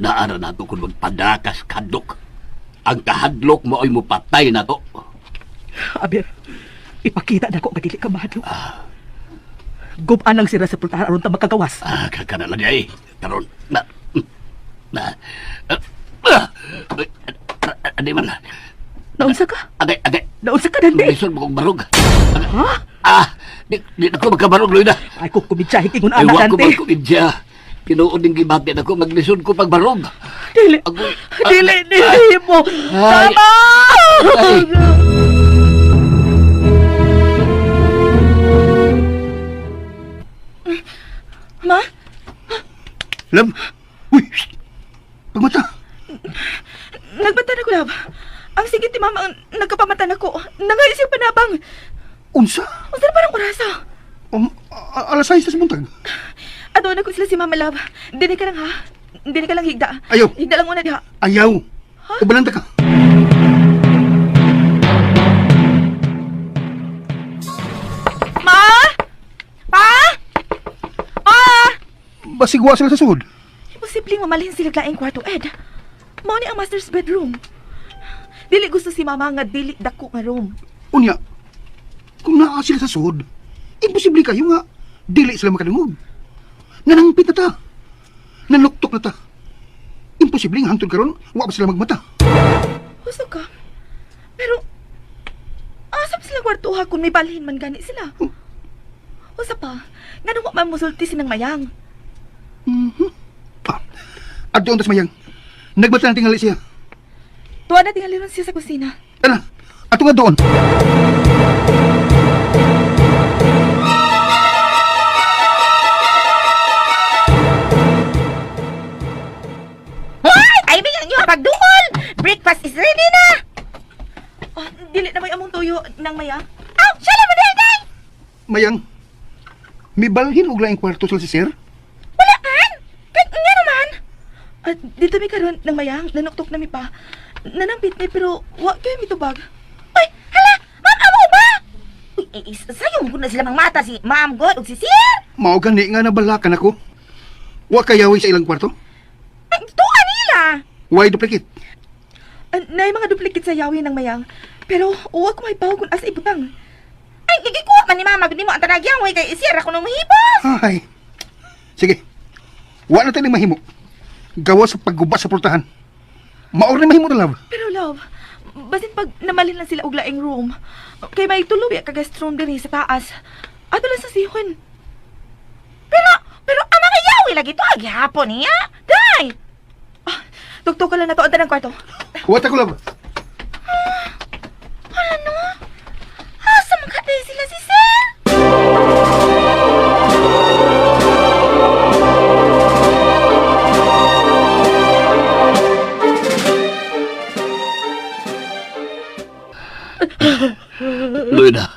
Naara na to kung magpadakas kadlok. Ang kahadlok mo ay mupatay na to. Aber, ipakita na ko nga dili ka mahadlok. Gubaan lang sila sa pultahan aron ta makagawas. Ah, kakana lang niya eh. Karon, na, na, ah, ah, ay, ah, ah, di man. Naunsa ka? Agay, agay, Naunsa ka, Dante? lisod mo kong barog. Ha? Ah, di na ko magkabarog, Loida. Ay, ko kumidyahe ingon Ay, anak, wa ko Dante. magkumidya. Tinuod din gibati na ko, maglisod ko pagbarog. Dili. Agoy. Dili, dili mo. Ay. Tama! Ay. Ma, Love, uy, shh. Pagmata. nagbanta na ko, love. Ang sige ti mama, ang nagkapamata na ko. Nangayos yung panabang. Unsa? Unsa na parang orasa? 6:00 sa buntag. Ato na ko sila si Mama Love. Dini ka lang ha. Dini ka lang higda. Ayaw. Higda lang una diha. Ayaw. Ubalan ta ka. Ma! Pa! Pa! Basigwa sila sa sud. Imposibleng mamalhin sila laing kwarto, Ed. Mao ni ang master's bedroom. Dili gusto si Mama nga dili dako nga room. Unya, kung naa sila sa sud, imposible kayo nga dili sila makadungog. Nanangpit na ta. Nanuktok na ta. Imposible nga hangtod karon, wa pa sila magmata. Husto ka. Pero asa pa sila kwarto ha kung may balhin man gani sila? Usa pa, nganong wa man musulti sinang mayang. Ah, adto tas mayang. Nagmata na tingali siya. Tuwa na tingali ron siya sa kusina. Ana, ato nga doon. Hoy! Timing ang inyo pagduol! Breakfast is ready na! Oh, dili na may among tuyo ng maya. Aw, siya lang day day! Mayang, mibalhin og laing kwarto sila si sir? Wala kan! Kay nga naman! Ah, dito mi karon ng mayang, nanuktok na mi pa. Nanampit mi pero wa kayo mitubag. Uy, hala! Ma'am, amo ba? Uy, eh, sayo mo na sila mang mata si Ma'am God ug si Sir. Mao gani nga nabalakan ako. Wa kayawi sa ilang kwarto? Ay, tuwa nila. Why duplicate? Nay mga duplicate sa yawi ng mayang. Pero uwa ko may paw kung asa ibutang. Ay, gigikuha man ni Mama gud nimo ang tanag yawi kay sir ako nang mahipos. Ay. Sige. Wa na tayo mahimo. Gawa sa pagguba sa pultahan. Maor na mahimo na love. Pero love, basin pag namalin lang sila og laing room, kay may tulo ka guest room dinhi sa taas. Ato lang sa sihon. Pero, pero ang mga yawi lagi to gihapon niya. Day! Ah, tugtog ka lang na to ang tanang kwarto. Wa ta ko love. Ano? Asa man ka day sila si Sir? Loida,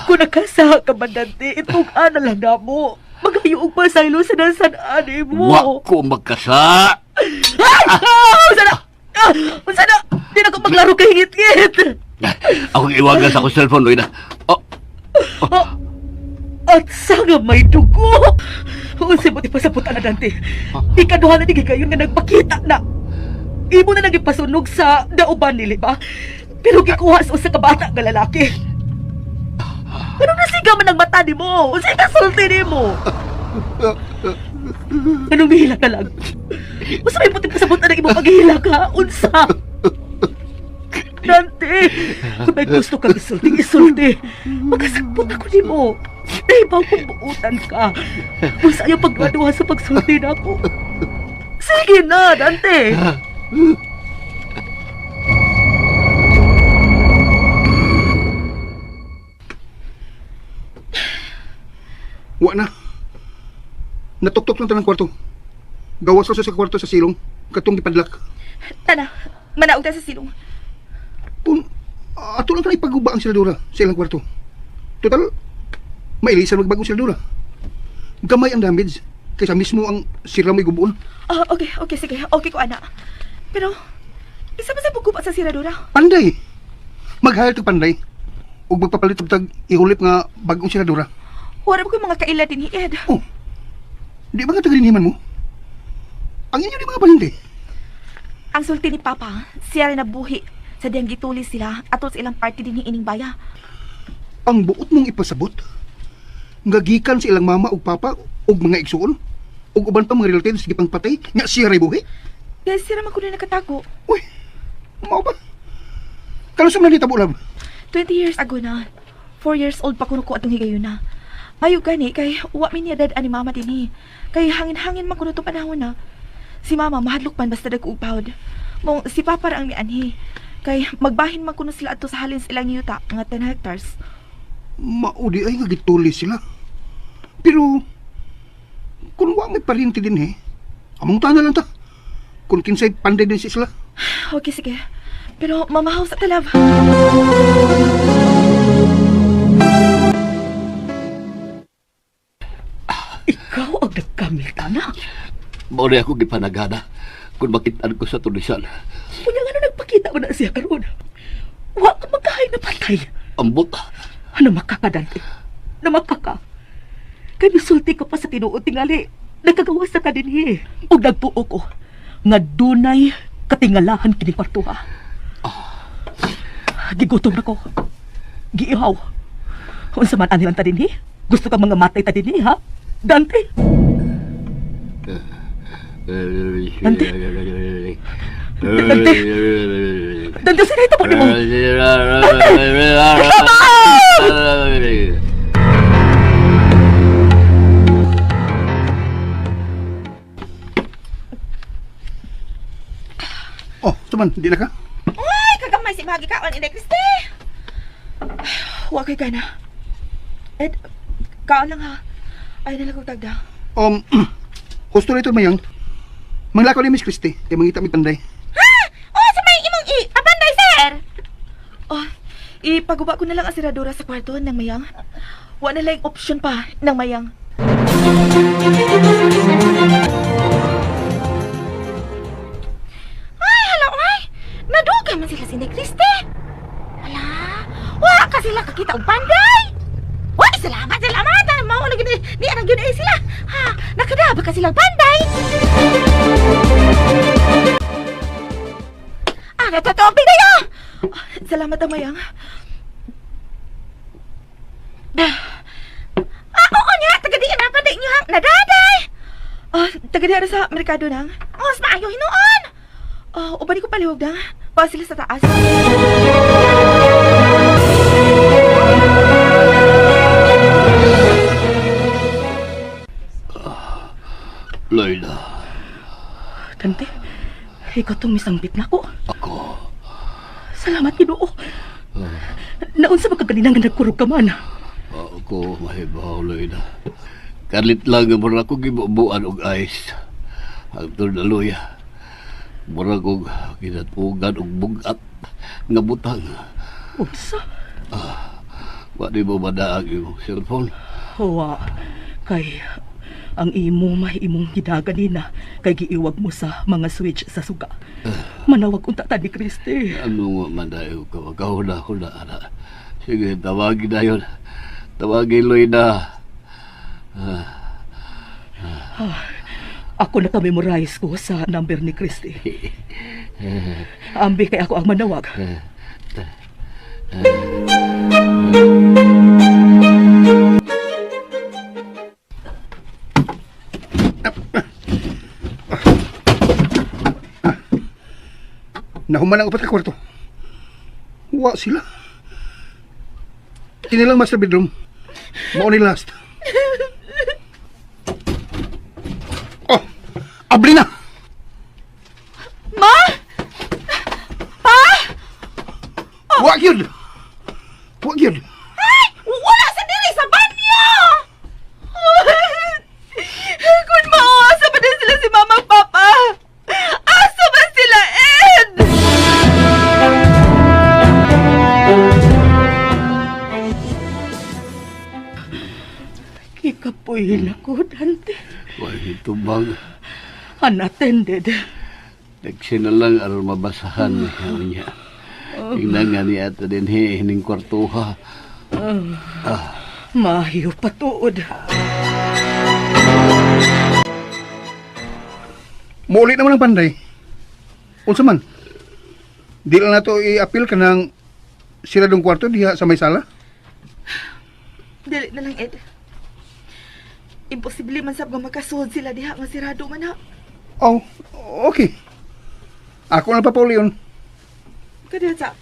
Kung nakasa ka man, Dante, itong ana lang na mo. Magayo og pasaylo sa nasan-an mo. wa ko magkasa. Ay! Ah! Unsa na? Ah! Unsa na? Di na ko maglaro kay hingit-ngit. Ako iwagan sa akong cellphone, Loida. Oh, Oh, at sa nga may dugo. Unsa mo ti pasabot ana Dante? Ikaduha na di kayo nga nagpakita na. Imo na nagipasunog sa dauban nili ba? Pero gikuha sa usa ka bata nga lalaki. Pero nasiga man ang mata nimo. Unsa kasulti nimo? Anong gihila ka lang? Unsa may puti pasabot na imong paghihila ka? Unsa? Dante. Kung may gusto kang isulti, isulti. Makasakpot ako nimo. Nahibaw kong buutan ka. Basta ayaw pagduha sa pagsulti na ako. Sige na, Dante. Wa na. Natuktok lang tanang kwarto. Gawas lang siya sa kwarto sa silong. Katong gipadlak. Tana, manaog ta sa silong. Kung ato lang tanang ipaguba ang siladura sa ilang kwarto. Total, mailisan magbagong siladura. Gamay ang damage. Kaysa mismo ang sira mo'y gubuon. Oh, okay, okay, sige. Okay ko, ana. Pero, isa pa sa paggupa sa siradura. Panday! Mag-hire to panday. Ug magpapalit og tag ihulip nga bagong siladura. Wala ba ko mga kaila din, Ed? Oh, di ba nga tagaliniman mo? Ang inyo di mga palinte. Ang sulti ni Papa, siya rin nabuhi sa diyang gituli sila atol sa ilang party din ining baya. Ang buot mong ipasabot. Nga gikan sa ilang mama ug papa ug mga igsuon ug uban pa mga relatives gipang patay nga siya ray buhi. Kaya siya naman ko na nakatago. Uy, mao ba? Kalusom na nitabo lab. 20 years ago na. 4 years old pa kuno ko atong higayuna. Ayo gani kay wa mi niya dad ani mama dinhi. Kay hangin-hangin man kuno tong panahon na. Si mama mahadlok man basta dag upawd. Mong si papa ra ang mianhi. Kay magbahin man kuno sila adto sa halin sa ilang yuta nga 10 hectares. Mao di ay nga gituli sila. Pero kung wa may parinti din eh, among tana lang ta. Kung kinsay panday din si sila. Okay, sige. Pero mamahaw sa talab. Ikaw ang nagkamil, Tana. Mao na ako gipanagana kung makitaan ko sa tulisan. Kunya nga nagpakita mo na siya karon. Wa ka magkahay na patay. Ambot. Ano makaka, Dante? Namakaka. Kay misulti ka pa sa tinuod tingali. Nagkagawas na ka dinhi. Ug nagtuo ko nga dunay katingalahan kini kwartuha. Gigutom na ko. Giihaw. Unsa man ani lang ta dinhi? Gusto ka mga matay ta dinhi, ha? Dante, Dante? Dante? Dante, sinahita mo nimo. Dante! Oh, tuman, di na ka? Uy, kagamay si Magi kaon inday Kristi. Wa kay kana. Ed, kaon lang ha. Ay nalang kog tagda. Husto na ito mayang. Manglakaw ni Miss Christie, kay mangita mi panday. Ha? Oh, sa may imong i apanday sir. Oh, ipaguba ko na lang ang siradura sa kwarto ng mayang. Wa na lang option pa ng mayang. Ay, hala, ay! Nadugay man sila si Inday Kriste. Hala, wa ka sila kakita og panday. Uy, salamat, salamat. Ay, mao na gyud ni anang gyud ay sila. Ha, nakadaba ka sila og panday. Ah, natatopi na yo! Salamat, Amayang. Ah, oo niya! Taga di na pa inyo hang nadaday! Ah, taga di sa merkado nang. Oh, mas maayo hinuon! Oh, uban ko palihog nang. Pa sila sa taas. Loida, Dante, ikaw tong misangbit na ko. ako. Salamat, Ginoo. Naunsa ba ka ganina nga nagkurog ka man? Ako, mahibaw, Loida. Kalit lang nga mura ko gibubuan og ice. Hangtod na luya. Mura kog kinatugan og bugat nga butang. Unsa? Wa di mo madaag imong cellphone? Huwa, kay ang imo may imong gidaga nina kay giiwag mo sa mga switch sa suga. Manawag unta ta ni Kristi. Ano nga man dayo ka magkahuna-huna ana. Sige, tawagin na yun. Tawagin, Loida. Ako naka-memorize ko sa number ni Kristi. Ambi kay ako ang manawag. Nahuman ang upat ka kwarto. Wa sila. Kini lang master bedroom. Mao ni last. Oh, abli na. Ma! Pa! Wa gyud. Wa gyud. Ay! Wala sa diri sa banyo! Kung mao, asa ba din sila si Mama at Papa? Asa ba sila, Ed? Kikapuyin ako, Dante. Why ito bang Unattended. Taxi na lang aron mabasahan ni niya. Tingnan nga ni ata din he, hining kwartuha. Mahiyo patuod. Muuli naman ang panday. Unsa man? Di lang nato i-appeal ka ng siradong kwarto diha sa may sala. Dili na lang, Ed. Imposible man sab nga makasuod sila diha nga sirado man ha. Oh, okay. Ako na papauli yun. Kadiyot sa.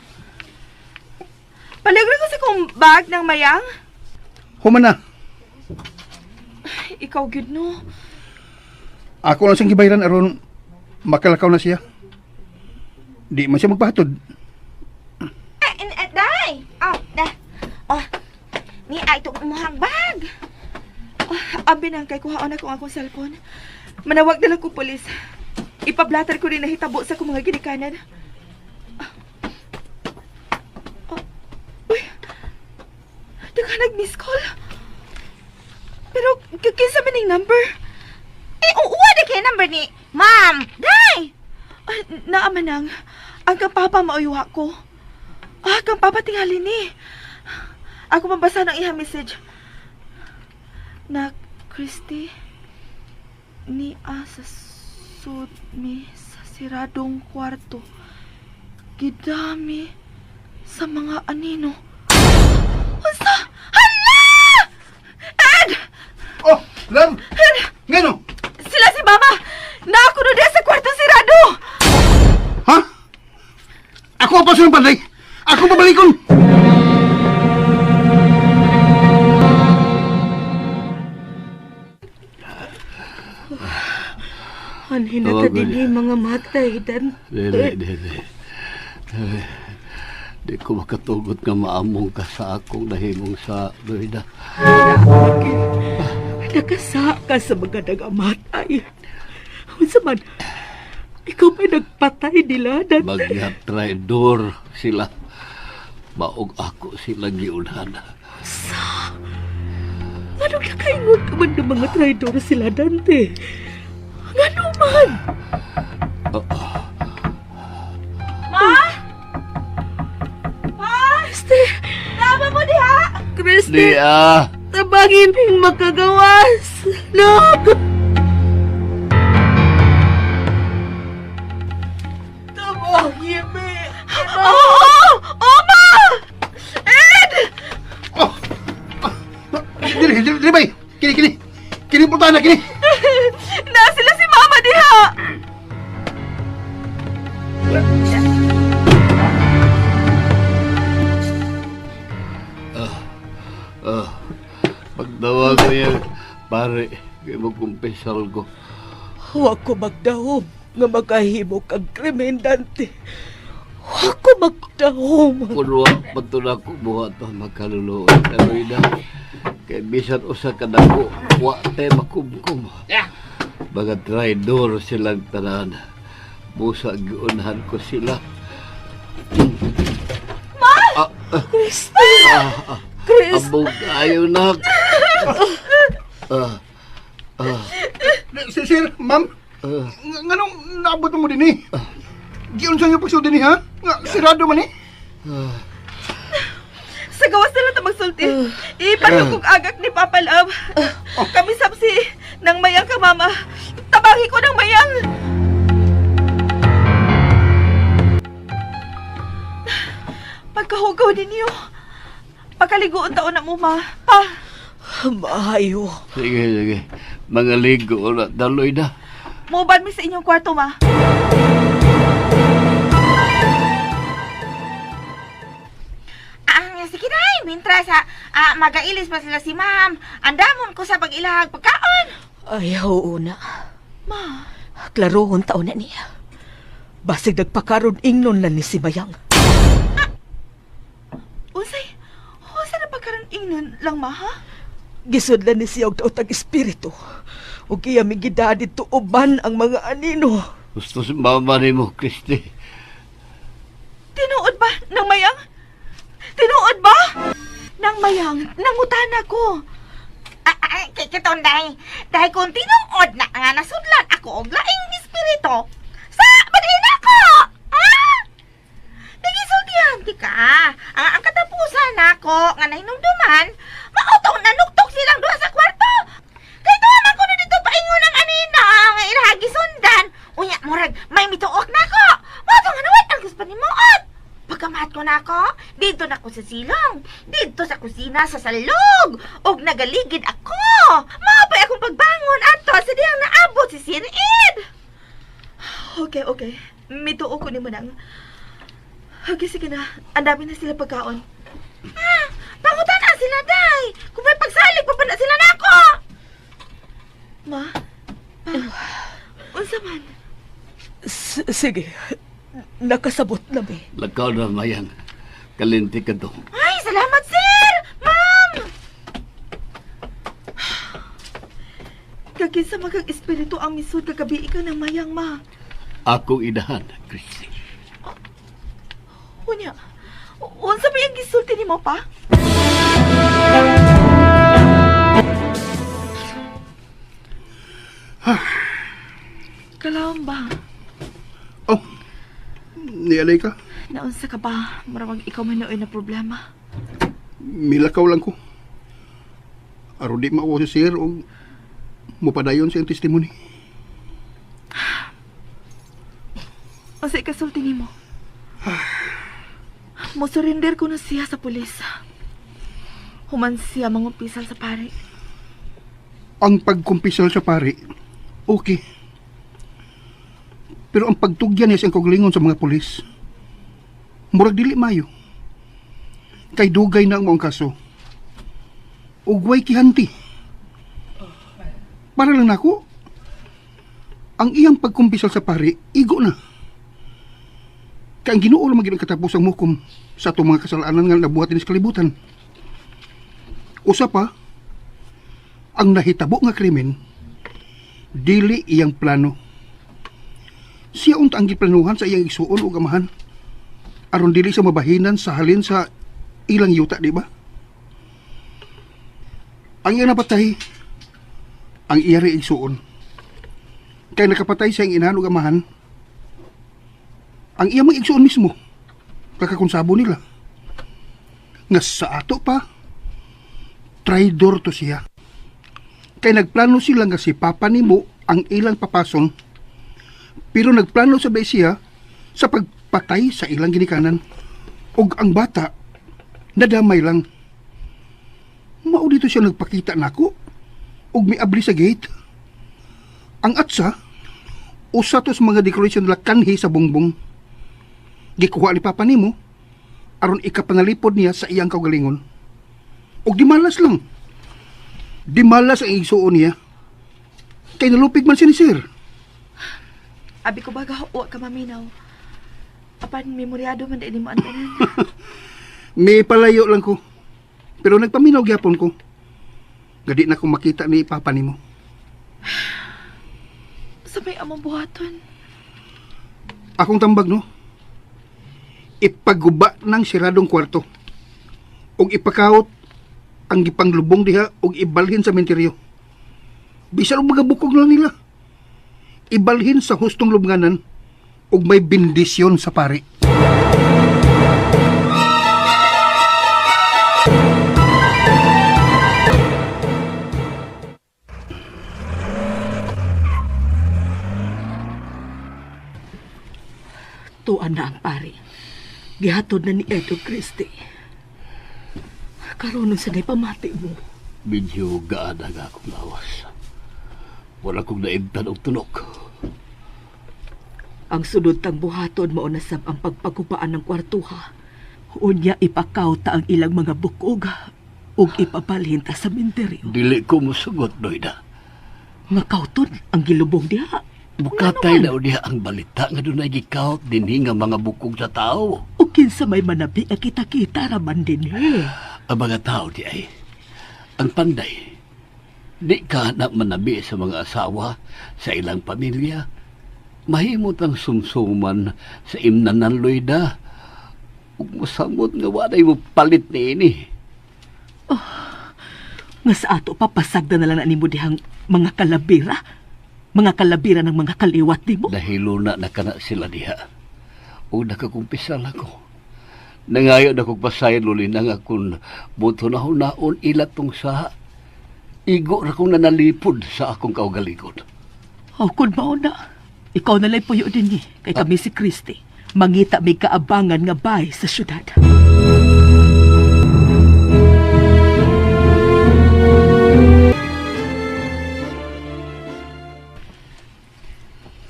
Paligro ko sa kong bag ng mayang. Human na. Ay, ikaw gyud no. Ako lang siyang gibayran aron makalakaw na siya. Di man siya magpahatod. Ay, eh, day. Oh, da. Oh. Ni ay itong umuhang bag. Oh, abi nang kay kuhaon ako ang akong cellphone. Manawag na lang ko pulis. Ipablatter ko rin nahitabo sa akong mga ginikanan. Ah. Oh, uy. Daghan nag-miss call. Pero kinsa man ning number? Eh, oo, na kay number ni Ma'am. Day! Ay, naa man ang kang papa mauyuha ko. Ah, kang papa tingali ni. Ako mabasa ng iha message. Na Christy ni a sa sud mi sa siradong kwarto. Gidami sa mga anino. Unsa? Hala! Ed! Oh, love! Ngano? Sila si mama! Na ako na diha sa kwarto sirado! Ha? Ako ang paso ng panday. Ako pabalikon. Anhin na ta Tawag ko din niya. mga matay, Dante. Dili, dili. Dili. Di ko makatugot nga maamong ka sa akong nahimong sa Loida. Nakasa ka sa mga nagamatay. Unsa man, ikaw may nagpatay nila, Dante. Mga traidor sila. Maog ako sila giunhan. Anong nakaingon ka man ng mga traidor sila, Dante? Ngano man? Ma! Pa! Christy! Tama mo diha! Christy! Di ah! Tabangin ming makagawas! Nak! Tabangin mi! Oo! Oh, ma! Ed! Oh! Ah, Dili, dili, dili, bay. Kini, kini. Kini pultahan na, kini. Na sila si mama diha! Ah, pagdawag ko yan, pare, kay magkumpisal ko. Huwag ko magdahom nga makahimo kag krimen, Dante. Huwag ko magdahom. Kung wa pa to na ko buhat pa magkaluluoy ka, Loida. Kay bisan usa ka dako, wa tay makumkum. Mga traidor silang tanan. Busa giunhan ko sila. Ma! Ah, ah, Christy! Chris! abog ayo nak. Ah, Sir, sir, ma'am. ah. Nganong naabot mo din eh? Giunsa niyo pagsulti ni ha? Nga, sirado man eh. Sa gawas na lang ta magsulti. Ipanukog agak ni Papa Love. Kami sapsi ng mayang ka, mama. Tabangi ko ng mayang. Pagkahugaw ninyo. Pagkaliguon taon na mo, ma. Pa! Maayo. Sige, sige. Mga ligo na daloy na. Muban mi sa inyong kwarto, ma. Sige day, mintras ha, magailis pa sila si ma'am. Andamon ko sa pag-ilahag pagkaon. Ay, oo na. Ma, Klarohon taon na niya. Basig nagpakaroon ingnon lang ni si Mayang. unsay unsa na pagkaroon ingnon lang ma ha? Gisudlan ni siya og daotag espiritu. Ug iya migida didto uban ang mga anino. Gusto si mama nimo, Christy. Tinuod ba nang mayang? Tinuod ba? Nang mayang, nangutana ko. Kay kiton day. Dahil kung tinuod na nga nasudlan ako og laing espiritu. Sa badin ako. Ah! Nagisultihan ti ka. Ang katapusan nako nga nahinumduman, mautong nanuktok silang duha sa kwarto. Kay tuwa man kuno dito paingon ang anina nga ilahagi sundan. Unya murag may mituok nako. Mao nga nawat ang gusto ni muot. Pagkamat ko nako, dito na ko sa silong, dito sa kusina sa salog, ug nagaligid ako. Maapay akong pagbangon ato sa diyang naabot si Sir Ed. Okay, okay. Mituo ko nimo nang. Okay, sige na. Ang dami na sila pagkaon. Ah, pangutan na sila day. Kung may pagsalig pa pa na sila nako. Ma, pa, unsa man? Sige, nakasabot na mi. Lakaw na mayang. Kalinti ka to. Ay, salamat sir. Ma'am. Kakinsa man kang espiritu ang misud kagabi ikaw ng mayang ma. Akong idahan, Christy. Unya, unsa ba yung gisulti nimo pa? Kalawang ba? Oh, nialay ka. Naunsa ka ba? Maramag ikaw man nooy na problema. Milakaw lang ko. Aron di mauwa si sir og mupadayon sa iyang testimony. Unsa ikasulti nimo? Mo surrender ko na siya sa pulis. Human siya mangumpisal sa pare. Ang pagkumpisal sa pare, okay. Pero ang pagtugyan niya sa iyang kaugalingon sa mga pulis, murag dili mayo. Kay dugay na ang maong kaso. Ugway kihanti. Para lang nako, ang iyang pagkumpisal sa pare, igo na. Kay ang Ginoo lang maging ang katapos ang mukom sa atong mga kasalanan nga nabuhat dinhi sa kalibutan. Usa pa, ang nahitabo nga krimen, dili iyang plano. Siya unta ang giplanuhan sa iyang igsuon ug amahan aron dili sa mabahinan sa halin sa ilang yuta, di ba? Ang iyang napatay, ang iya rin igsuon. Kay nakapatay sa iyang inahan ug amahan, ang iya mga igsuon mismo, kakakonsabo nila. Nga sa ato pa, traidor to siya. Kay nagplano sila nga si Papa nimo ang ilang papason, pero nagplano sa siya sa pagpatay sa ilang ginikanan. Og ang bata, nadamay lang. Mao dito siya nagpakita nako og miabli sa gate. Ang atsa, usa to sa mga decoration nila kanhi sa bongbong. Gikuha ni Papa nimo aron ikapanalipod niya sa iyang kaugalingon. Og di malas lang. Di malas ang igsuon niya. Kay nalupig man siya ni sir. Abi ko baga, wa ka maminaw. Apan memoryado man dili mo ang tanan. May palayo lang ko. Pero nagpaminaw gyapon ko. Gadi na ko makita ni Papa nimo. Sa may among buhaton. Akong tambag no. Ipaguba ng siradong kwarto. Ug ipakawot ang gipanglubong diha ug ibalhin sa menteryo. Bisan og mga bukog lang nila. Ibalhin sa hustong lubnganan ug may bendisyon sa pari. Tuan na ang pari. Gihatod na ni Ed og Christy. Karon sa pamati mo. Medyo gaan ang akong lawas. Wala kong naibtan og tunok. Ang sunod tang buhaton mao na sab ang pagpagupaan ng kwartuha. Unya ipakawta ang ilang mga bukog ug ipabalhin ta sa minteryo. Dili ko musugot, Loida. Nga kauton ang gilubong diha. Bukatay na diha ang balita nga dunay gikawat dinhi nga mga bukog sa tao. O kinsa may manabi nga kita-kita raman dinhi. Ang mga tao di ay ang panday. Di ka na manabi sa mga asawa, sa ilang pamilya. Mahimot ang sumsuman sa imnanan, Loida. Ug mosamot nga walay mo palit niini. Nga sa ato papasagda na lang na nimo dihang mga kalabira. Mga kalabira ng mga kaliwat nimo. Dahilo na na kana sila diha. Ug nakakumpisal ako. Nangayo na kong pasaylo nga kung buto na hunaon ila tong sa igo ra kong nanalipod sa akong kaugalingon. O kun mao na. Ikaw na lang puyo din eh. Kay kami si Christy. Mangita may kaabangan nga bay sa syudad.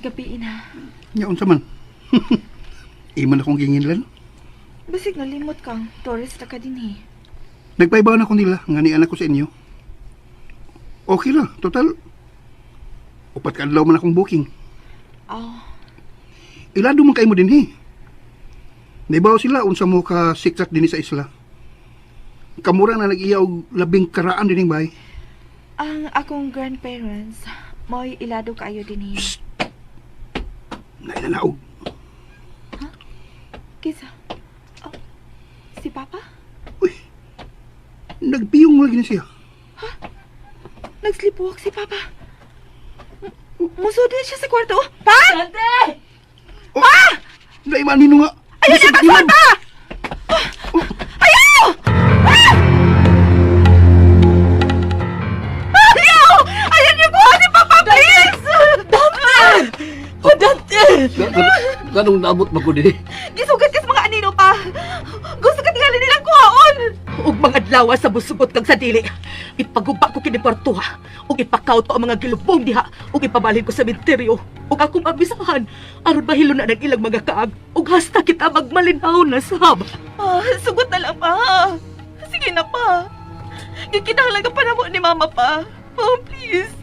Gabi ina. Nya unsa man? Iman akong ginginlan. Basig nalimot kang tourist ra ka dinhi. Nagpaibaw na ko nila nga ni anak ko sa inyo. Okay ra, total. Upat ka adlaw man akong booking. Oh, Ilado man kay mo dinhi. Naibaw sila unsa mo ka sikat dinhi sa isla. Kamura na nag-iya og labing karaan dining bay. ang akong grandparents mo'y ilado kaayo dinhi. Nainanaog. Kinsa? Oh, si Papa? Uy. Nagpiyong lagi na siya. Nag-sleepwalk si Papa. Musod din siya sa kwarto. Pa! Dante! Oh, ah! Dai man nino nga. Ayun na, Bisag pa! Ayaw! Ah! Ayaw! Ayaw niyo kuha si Papa, please! Dante! Oh, Dante! Ganong naabot ba ko dinhi? Gisugat kas mga anino pa. Gusto ka tingali nilang kuhaon. Ug mga adlaw sa busugot kag sa dili. Ipaguba ko kini kwartuha ug ipakaw to ang mga gilubong diha ug ipabalhin ko sa menteryo ug akong abisahan aron mahilo na ng ilang mga kaag ug hasta kita magmalinaw na sab. Ah, sugot na lang pa. Sige na pa. Gikinahanglan ka pa na mo ni Mama pa. Oh, please.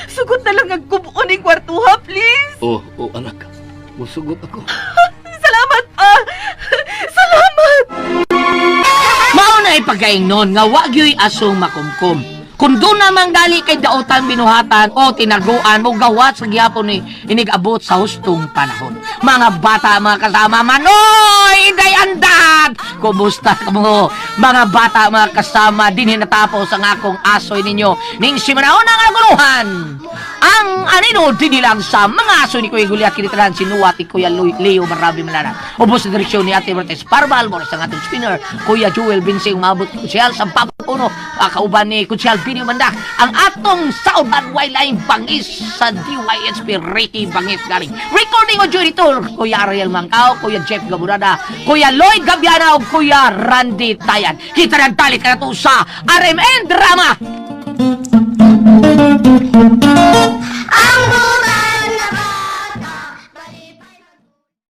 Sugot na lang ang kubuon ng kwartuha, please. Oh, oh anak. Musugot ako. Salamat pa. Salamat. Mao na ipagaingnon nga wa gyoy asong makumkum. Kung doon namang dali kay daotan binuhatan o tinaguan mo gawat sa gihapon ni inigabot sa hustong panahon. Mga bata, mga kasama, manoy, inday andad! Kumusta ka mo? Mga bata, mga kasama, dinhi natapos ang akong asoy ninyo ning simanaon ang aguluhan. Ang anino dinilang sa mga aso ni Kuya Gulia Kinitalan, sinuwat ni Kuya Leo Marabi Malana. Ubos sa direksyon ni Ate Martes Parma Almores, ang atong spinner, Kuya Joel Binsing, umabot kusyal sa Papuno, kauban ni Kusyal Bini Mandak, ang atong Saudan Wayline Bangis sa DYSP Ricky Bangis galing. Recording o jury tour, Kuya Ariel Mangkao, Kuya Jeff Gaburada, Kuya Lloyd Gabiana, o Kuya Randy Tayan. Kita ng talit ka na to sa RMN Drama!